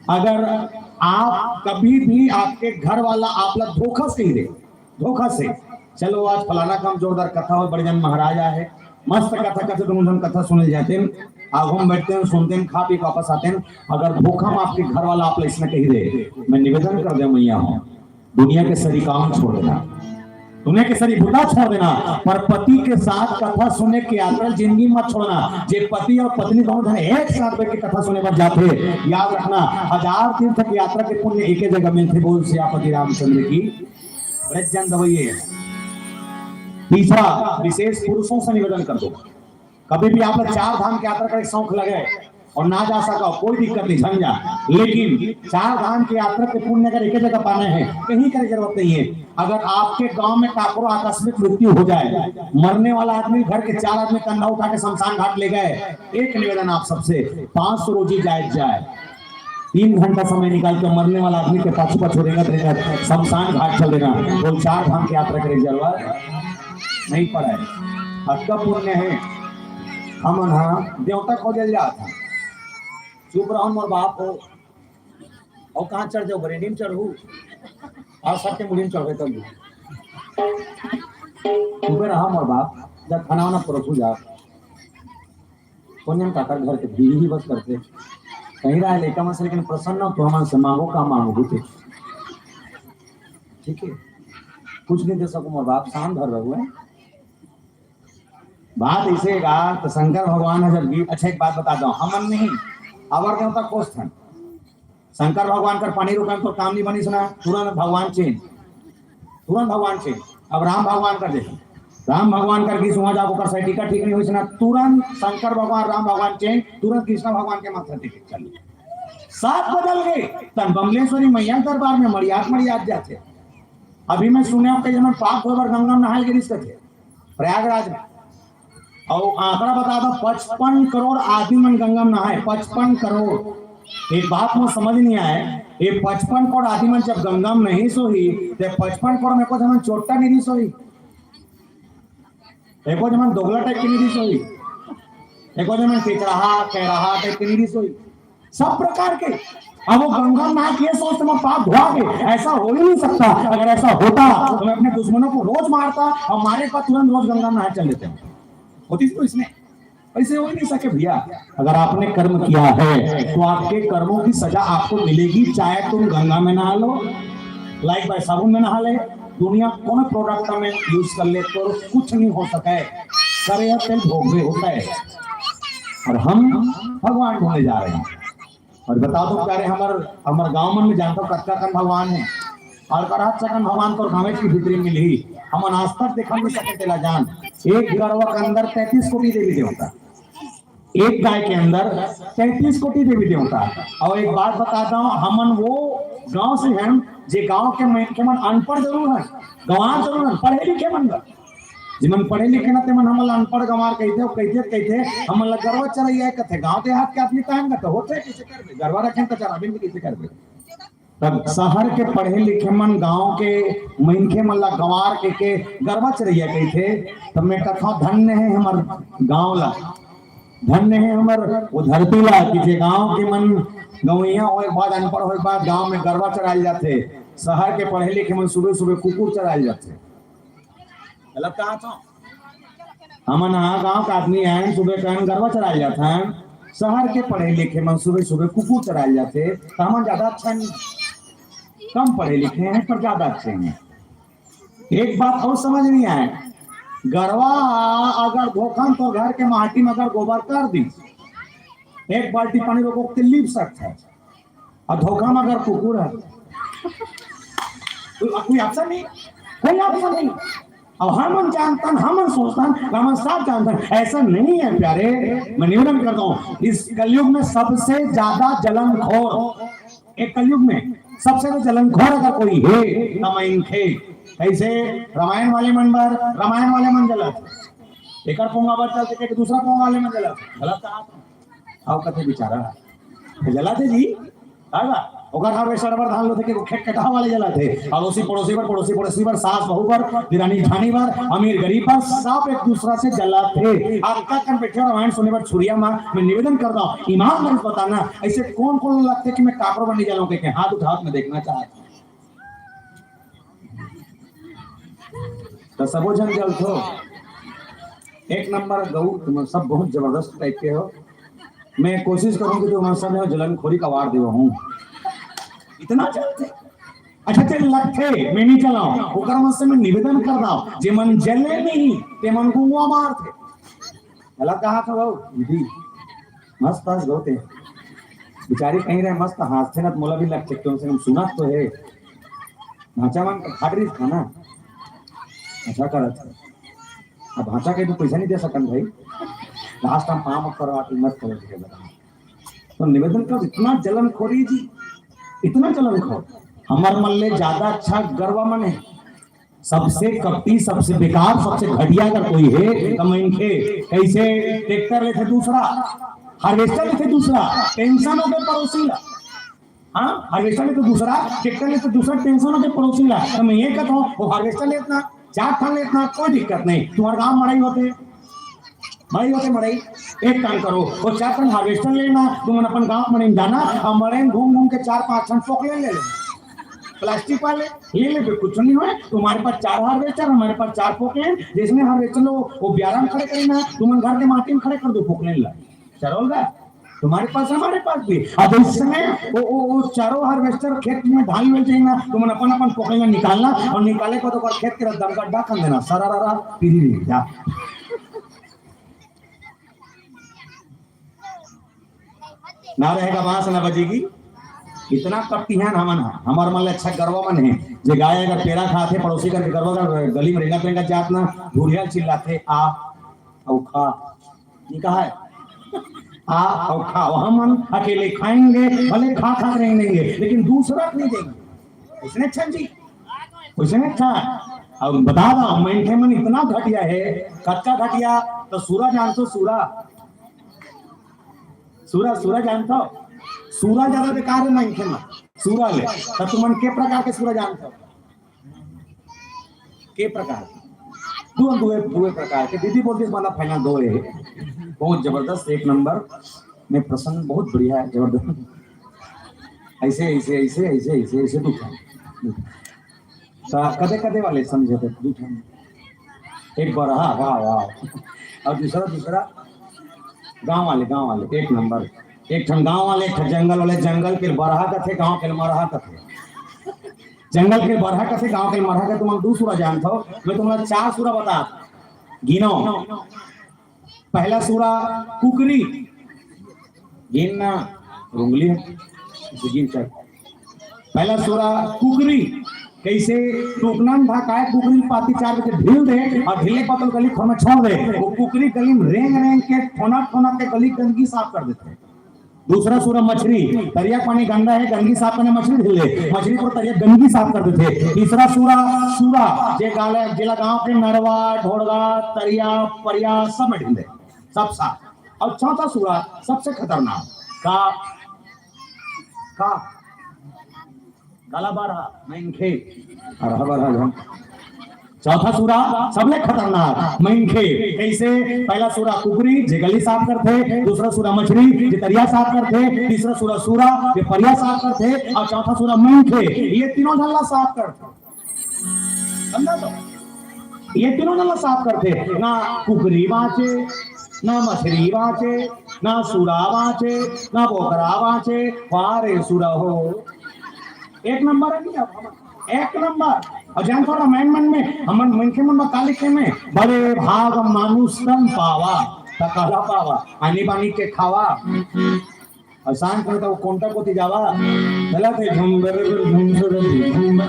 अगर आप कभी भी, आपके घर वाला आप ला धोखा से कही दे, धोखा से, "चलो आज फलाना काम जोरदार कथा हो, बड़े जन महाराज आए हे, मस्त कथा करथे, दोनों जन कथा सुने जातेन, आगू में बैठतेन, सुनतेन, खा पी के वापस आतेन।" अगर धोखा में आपके घर वाला आप ला अइसने कही दे, मैं निवेदन कर देंव मैया हो, दुनिया के सरी काम छोड़ देना। सुने के सरी बुता छोड़ देना, पर पति के साथ कथा सुने के यात्रा जिंदगी मत छोड़ना। जे पति और पत्नी दोनों जन एक साथ बैठ के कथा सुने बर जाथे, याद रखना, हजार तीर्थ के यात्रा के पुण्य एके जगह मिलथे। बोल सियापति रामचंद्र की। ब्रजजन दवैये। तीसरा विशेष पुरुषों से निवेदन कर दो, कभी भी आप लोग चार धाम की यात्रा का एक शौक लगे और ना जा सका, कोई दिक्कत नहीं, झंझा, लेकिन चार धाम की यात्रा के पुण्य अगर एक जगह पाना है, कहीं का जरूरत नहीं है। अगर आपके गांव में काकरो आकस्मिक मृत्यु हो जाए, मरने वाला आदमी घर के चार आदमी कंधा उठा के शमशान घाट ले गए, एक निवेदन आप सबसे, पांच सौ रोजी जायज जाए, तीन घंटा समय निकाल के मरने वाला आदमी के पाछू पाछू रेंगत रेंगत शमशान घाट चल देना, बोल चार धाम की यात्रा करे जरूरत नहीं पड़े। अतका पुण्य है। हमन हा देवता खोजल जात हा। चुप रहो मोर बाप हो। और कहाँ चढ़ जाओ, बरेंडी में चढ़ू और सबके मुड़ी में चढ़े तब। चुपे रहा मोर बाप, जब खाना वाना परोसू जा। कोन जन काकर घर के बीवी ही बस करथे। कहीं रहा लइका मन से, लेकिन प्रसन्न हो तो हमन से मांगो का मांगो होते। ठीक है, कुछ नहीं दे सको मोर बाप, शांत भर रहो है। बात ऐसे गा तो शंकर भगवान है जब भी, अच्छा एक बात बता दो, हमन नहीं, अवर देवता कोस थन। शंकर भगवान कर पानी रुकन तो काम नहीं बनी सुना, तुरंत भगवान चेंज, तुरंत भगवान चेंज। अब राम भगवान कर देखो, राम भगवान कर गीस वहां जाको कर सही टिकट ठीक नहीं हुई सुना, तुरंत शंकर भगवान, राम भगवान चेंज, तुरंत कृष्ण भगवान के माथा टिकट चल। साथ बदल गए, तन बमलेश्वरी मैया दरबार में मड़ियात मड़ियात जाते। अभी मैं सुने हूं कई जन पाप होए बर गंगा में नहाए गिरिस कथे प्रयागराज में। और आंकड़ा बता दो, पचपन करोड़ आदमी मन गंगा में नहाए, पचपन करोड़। एक बात में समझ नहीं आए, ये पचपन करोड़ आदमी मन जब गंगा में नहीं सोही, तो पचपन करोड़ में कुछ हमन चोट्टा नहीं सोही, एको जमन दोगला टाइप के नहीं सोही, एको जमन पिचराहा कैराहा टाइप के नहीं सोही, सब प्रकार के। अब वो गंगा में नहा के ये सोच तुम्हारा पाप धोआ के, ऐसा हो ही नहीं सकता। अगर ऐसा होता तो मैं अपने दुश्मनों को रोज मारता और मारे पर तुरंत रोज गंगा में नहा चल देते हैं। होती तो इसमें ऐसे हो ही नहीं सके भैया। अगर आपने कर्म किया है तो आपके कर्मों की सजा आपको मिलेगी, चाहे तुम गंगा में नहा लो, लाइक बाय साबुन में नहा ले, दुनिया कोनो प्रोडक्ट में यूज कर ले तो कुछ नहीं हो सके। करे या तेल भोगवे होता है। और हम भगवान ढूंढने जा रहे हैं। और बता दो प्यारे, हमर हमर गांव मन में जानता कतका कन भगवान है। और करा सकन भगवान तोर गांवे की भीतरी मिलही। हमन आज तक देखा नहीं सके तेला जान। एक गरवा के अंदर तैंतीस कोटि देवी देवता, एक गाय के अंदर तैंतीस कोटि देवी देवता। और एक बात बता दो, हमन वो गांव से हैं जे गांव के मनखे मन अनपढ़ जरूर हैं, गंवार जरूर हैं, पढ़े लिखे मन बर। जिमन पढ़े लिखे ना तेमन हमन ला अनपढ़ गंवार कहिथे, कहिथे, कहिथे। हमन ला गरवा चरैया कथे, गांव देहात के आदमी तहन कथे होथे, कैसे करबे? गरवा रखें त चराबे नहीं, कैसे करबे? तब शहर के पढ़े लिखे मन गांव के मनखे मन ला गंवार के, के गरवा चरैया कहिथे। तब मैं कथा धन्य है हमर गांव ला, धन्य है हमर वो धरती ला कि जे गांव के मन गंवैया होए के बाद, अनपढ़ होए के बाद गांव में गरवा चरायल जाथे, शहर के पढ़े लिखे मन सुबह सुबह कुकुर चरायल जाथे। गलत कहा था? हमन हा गांव का आदमी हैं, सुबह कन गरवा चरायल जाथन, शहर के पढ़े लिखे मन सुबह सुबह कुकुर चरायल जाथे, तो हमन ज्यादा अच्छा नहीं, कम पढ़े लिखे हैं पर ज्यादा अच्छे हैं। एक बात और समझ नहीं आए, गरवा अगर धोखन तो घर के माटी में अगर गोबर कर दी, एक बाल्टी पानी रोको के लीप सकता है, और धोखा में अगर कुकुर है, कोई, कोई ऑप्शन नहीं, कोई ऑप्शन नहीं। अब हमन जानतन, हमन सोचतन, हमन सब जानतन, ऐसा नहीं है प्यारे। मैं निवेदन करता हूँ, इस कलयुग में सबसे ज्यादा जलनखोर, एक कलयुग में सबसे ज्यादा जलनखोर अगर कोई है, तो मैं इनखे। कैसे? रामायण वाले मन बर रामायण वाले मन जलत, एक पोंगा बर चलते के दूसरा पोंगा वाले मन जलत, गलत कहा था। आओ कथे बेचारा, तो जलाथे जी, है ना? ओकर हर वैसा रबर धान लोथे के खेत कटा वाले जलाथे, अड़ोसी पड़ोसी बर, पड़ोसी पड़ोसी बर, सास बहू बर, दिरानी ठानी बर, अमीर गरीब बर, सब एक दूसरा से जलाथे। अतका कन बैठे रामायण सुने बर छुरिया मार, मैं निवेदन करता हूँ, ईमानदारी से बताना, ऐसे कौन कौन लगथे कि मैं काकरो बर नहीं जलाऊं, के हाथ उठावत मैं देखना चाहता हूँ। तो सबो झन जलथो। एक नंबर गऊ, तुम सब बहुत जबरदस्त टाइप के हो। मैं कोशिश करूँ कि तुम सब में जलनखोरी का वार देवा हूँ। इतना जलथे। अच्छा चल लगथे, मैं नहीं चलाऊं, ओकर मन से मैं निवेदन कर रहा हूं, जे मन जले नहीं, ते मन गुंगवा मारथे। गलत कहा था बाबू, दीदी, मस्त हंस गो ते। बेचारी कहीं रहे, मस्त हंसथे ना, तो मोला भी लगथे, कम से कम सुना तो है। भांचा मन का फाट रही था ना, अच्छा करत है। अब भांचा के तो पैसा नहीं दे सकन भाई, लास्ट टाइम पाँव करवा के मत करो, ठीक है, बताओ। तो निवेदन कर, इतना जलन खोरी जी, इतना जलन खोर। हमर मन ले ज्यादा अच्छा गरवा मन है। सबसे कपटी, सबसे बेकार, सबसे घटिया अगर कोई है तो मनखे। कैसे? ट्रैक्टर लेथे दूसरा, हार्वेस्टर लेथे दूसरा, टेंशन होके पड़ोसी ला। हाँ, हार्वेस्टर लेथे दूसरा, ट्रैक्टर लेथे दूसरा, टेंशन होके पड़ोसी ला। तो मैं ये कहता हूँ, वो हार्वेस्टर लेतना, चार ठन लेतना, कोई दिक्कत नहीं। तुम्हारे गांव मड़ई होते, मड़ई होते, मड़ई। एक काम करो, वो चार ठन हार्वेस्टर लेना, तुमन अपन गांव मड़ई जाना, और मड़ई घूम घूम के चार पांच ठन पोकलेन ले लेना। प्लास्टिक वाले ले ले, कुछ नहीं होय। तुम्हारे पास चार हार्वेस्टर, हमारे पास चार पोकलेन। जिसने हार्वेस्टर लो, वो ब्यारा में खड़े करे ना, तुमन घर के माटी में खड़े कर दो पोकलेन ला। चलो गा, तुम्हारे पास, हमारे पास भी। अब इस समय वो, वो, वो चारों हार्वेस्टर खेत में ढाल में जाए ना, तुमन अपन अपन पोकलेन निकालना और निकाले को तो ओकर खेत के रद्दा में गड्ढा कर देना, सरारारा, पीरी रही जा। ना रहेगा बांस ना बजेगी। इतना कपटी हन हमन ह, हमर मन ले अच्छा गरवा मन है, जे गाय अगर पेरा खाथे, पड़ोसी घर के गरवा अगर गली में रेंगत रेंगत जात ना, ढूढ़िया चिल्लाथे, आ अउ खा। ये कहा है? आ अउ खा। वहां मन अकेले खाएंगे, भले खा खा के रेंग लेंगे, लेकिन दूसरा को नहीं देंगे। उसने अच्छा जी, उसने अच्छा। अब बता रहा हूं, मनखे मन इतना घटिया है। कतका घटिया? तो सूरा जानथो, सूरा, सूरा, सूरा जानथो? सूरा ज्यादा बेकार है मनखे मन, सूरा ले। तो तुमन के प्रकार के सूरा जानथो? के प्रकार के? दो, दो, दो प्रकार के। दीदी बोलती, "माला फाइनल दो है।" बहुत जबरदस्त, एक नंबर में प्रसन्न, बहुत बढ़िया है, जबरदस्त। ऐसे, ऐसे, ऐसे, ऐसे, ऐसे, ऐसे दू ठन। तो कदे कदे वाले समझे थे, दू ठन। एक बरहा, वाह, वाह। और दूसरा, दूसरा गांव वाले, गांव वाले, एक नंबर। एक ठन गांव वाले, एक ठन जंगल वाले, जंगल के बरहा कथे, गांव के मरहा कथे। जंगल के बरहा कथे, गांव के मरहा कथे। तुमन दू सूरा जानथो, मैं तुमला चार सूरा बता, गिनो। पहला सूरा कुकरी, गिनना, रुंगली है, इसे गिन चल। पहला सूरा कुकरी, कैसे? टूकना में ढकाए कुकरी पाती चार बजे ढील दे और ढीले पतल गली खोर में छोड़ दे। वो कुकरी गली में रेंग रेंग के, ठोना ठोना के गली गंदगी साफ कर देथे। दूसरा सूरा मछरी, तरिया पानी गंदा है, गंदगी साफ करने मछरी ढील दे, मछरी पर तरिया गंदगी साफ कर देथे। तीसरा सूरा, सूरा, जे गाला, जेला गांव के नरवा, ढोड़गा, तरिया, परिया सब में ढील दे, सब साफ। और चौथा सूरा सबसे खतरनाक, का, का, काला बारहा, मनखे, हरा बारहा झन। चौथा सूरा सबले खतरनाक, मनखे। कैसे? पहला सूरा कुकरी, जे गली साफ करथे, दूसरा सूरा मछरी, जे तरिया साफ करथे, तीसरा सूरा सूरा, जे परिया साफ करथे, और चौथा सूरा मनखे। ये तीनों झन ला साफ करथे। समझा तो? ये तीनों झन ला साफ करथे। ना कुकरी बांचे, ना मछरी बांचे, ना सूरा बांचे, ना बोकरा बांचे। वाह रे सूरा हो, एक नंबर है भैया, एक नंबर। और जानथो रामायण मन में, हमन मनखे मन में का लिखे में, "बड़े भाग मानुष तन पावा।" त काला पावा, आनी बानी के खावा। और शांत में तो कोंटा कोती जावा, चला थे झुम बर झुम सुर झुम।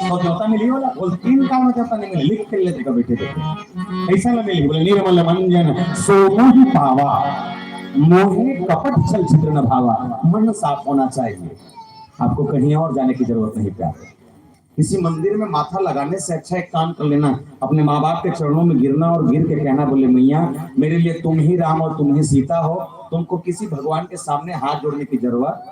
तो देवता मिली वाला, बोल तीन काल में देवता नहीं मिले, लिख के ले देखा बैठे बैठे। ऐसा ना मिली, बोले, "निर्मल मंजन सो मोहि पावा, मोहे कपट छल छिद्र न भावा।" मन साफ होना चाहिए, आपको कहीं और जाने की जरूरत नहीं प्यारे। किसी मंदिर में माथा लगाने से अच्छा एक काम कर लेना, अपने माँ बाप के चरणों में गिरना और गिर के कहना, बोले, "मैया, मेरे लिए तुम ही राम और तुम ही सीता हो, तुमको किसी भगवान के सामने हाथ जोड़ने की जरूरत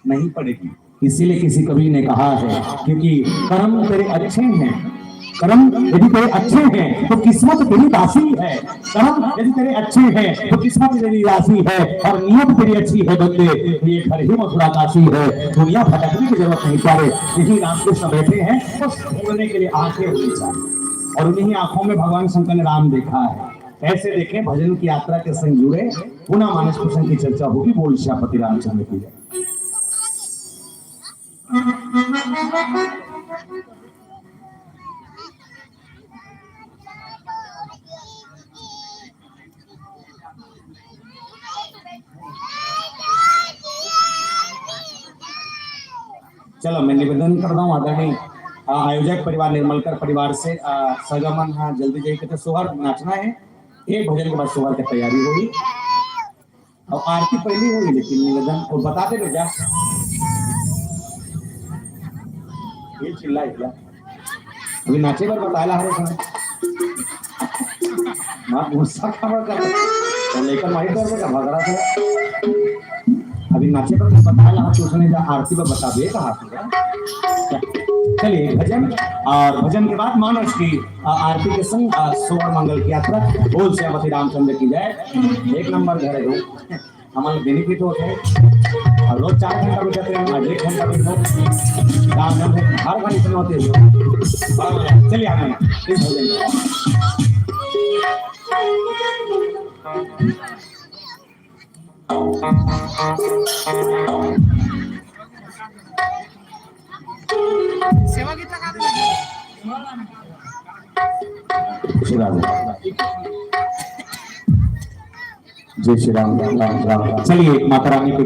नहीं पड़ेगी।" इसीलिए किसी कवि ने कहा है, क्योंकि कर्म तेरे अच्छे हैं, कर्म यदि तेरे अच्छे हैं तो किस्मत तेरी दासी है, कर्म यदि तेरे अच्छे हैं तो किस्मत तेरी दासी है, और नियत तेरी अच्छी है बंदे, ये घर ही मथुरा काशी है। दुनिया भटकने की जरूरत नहीं प्यारे, यही रामकृष्ण बैठे हैं, बस घूमने के लिए आंखें होनी चाहिए। और उन्हीं आंखों में भगवान शंकर ने राम देखा है। ऐसे देखें, भजन की यात्रा के संग जुड़े, पुनः मानस प्रसंग की चर्चा होगी। बोल सियापति रामचंद्र की जय। चलो, मैं निवेदन करता हूँ आदरणीय, अ, आयोजक परिवार निर्मलकर परिवार से, अ, सगा मन हा जल्दी जाइके तो सोहर नाचना है, एक भजन के बाद सोहर की तैयारी होगी। अब आरती पहली होगी, लेकिन निवेदन और बता दे बेटा, ये चिल्ला इतना। अभी नाचे बर बताए ला हरे समय। माँ गुस्सा खबर कर। तो लेकर माही कर बेटा भगड़ा था। अभी नाचे बर बताए ला, तू सुने जा, आरती बर बता दे कहा तू। चलिए भजन, और भजन के बाद मानस की, अ, आरती के संग, अ, सोहर मंगल की यात्रा। बोल श्यामती रामचंद्र की जय। एक नंबर घर है वो। हमारे बेनिफिट होते हैं। और रोज चार घंटा बैठते हैं, आज एक घंटा बैठो। राम नाम में हर घड़ी इतने होते हैं। बड़ा मजा। चलिए आगे। इस भजन को। सेवा गीत लगा दो। जय श्री राम, राम, राम, राम। चलिए, माता रानी के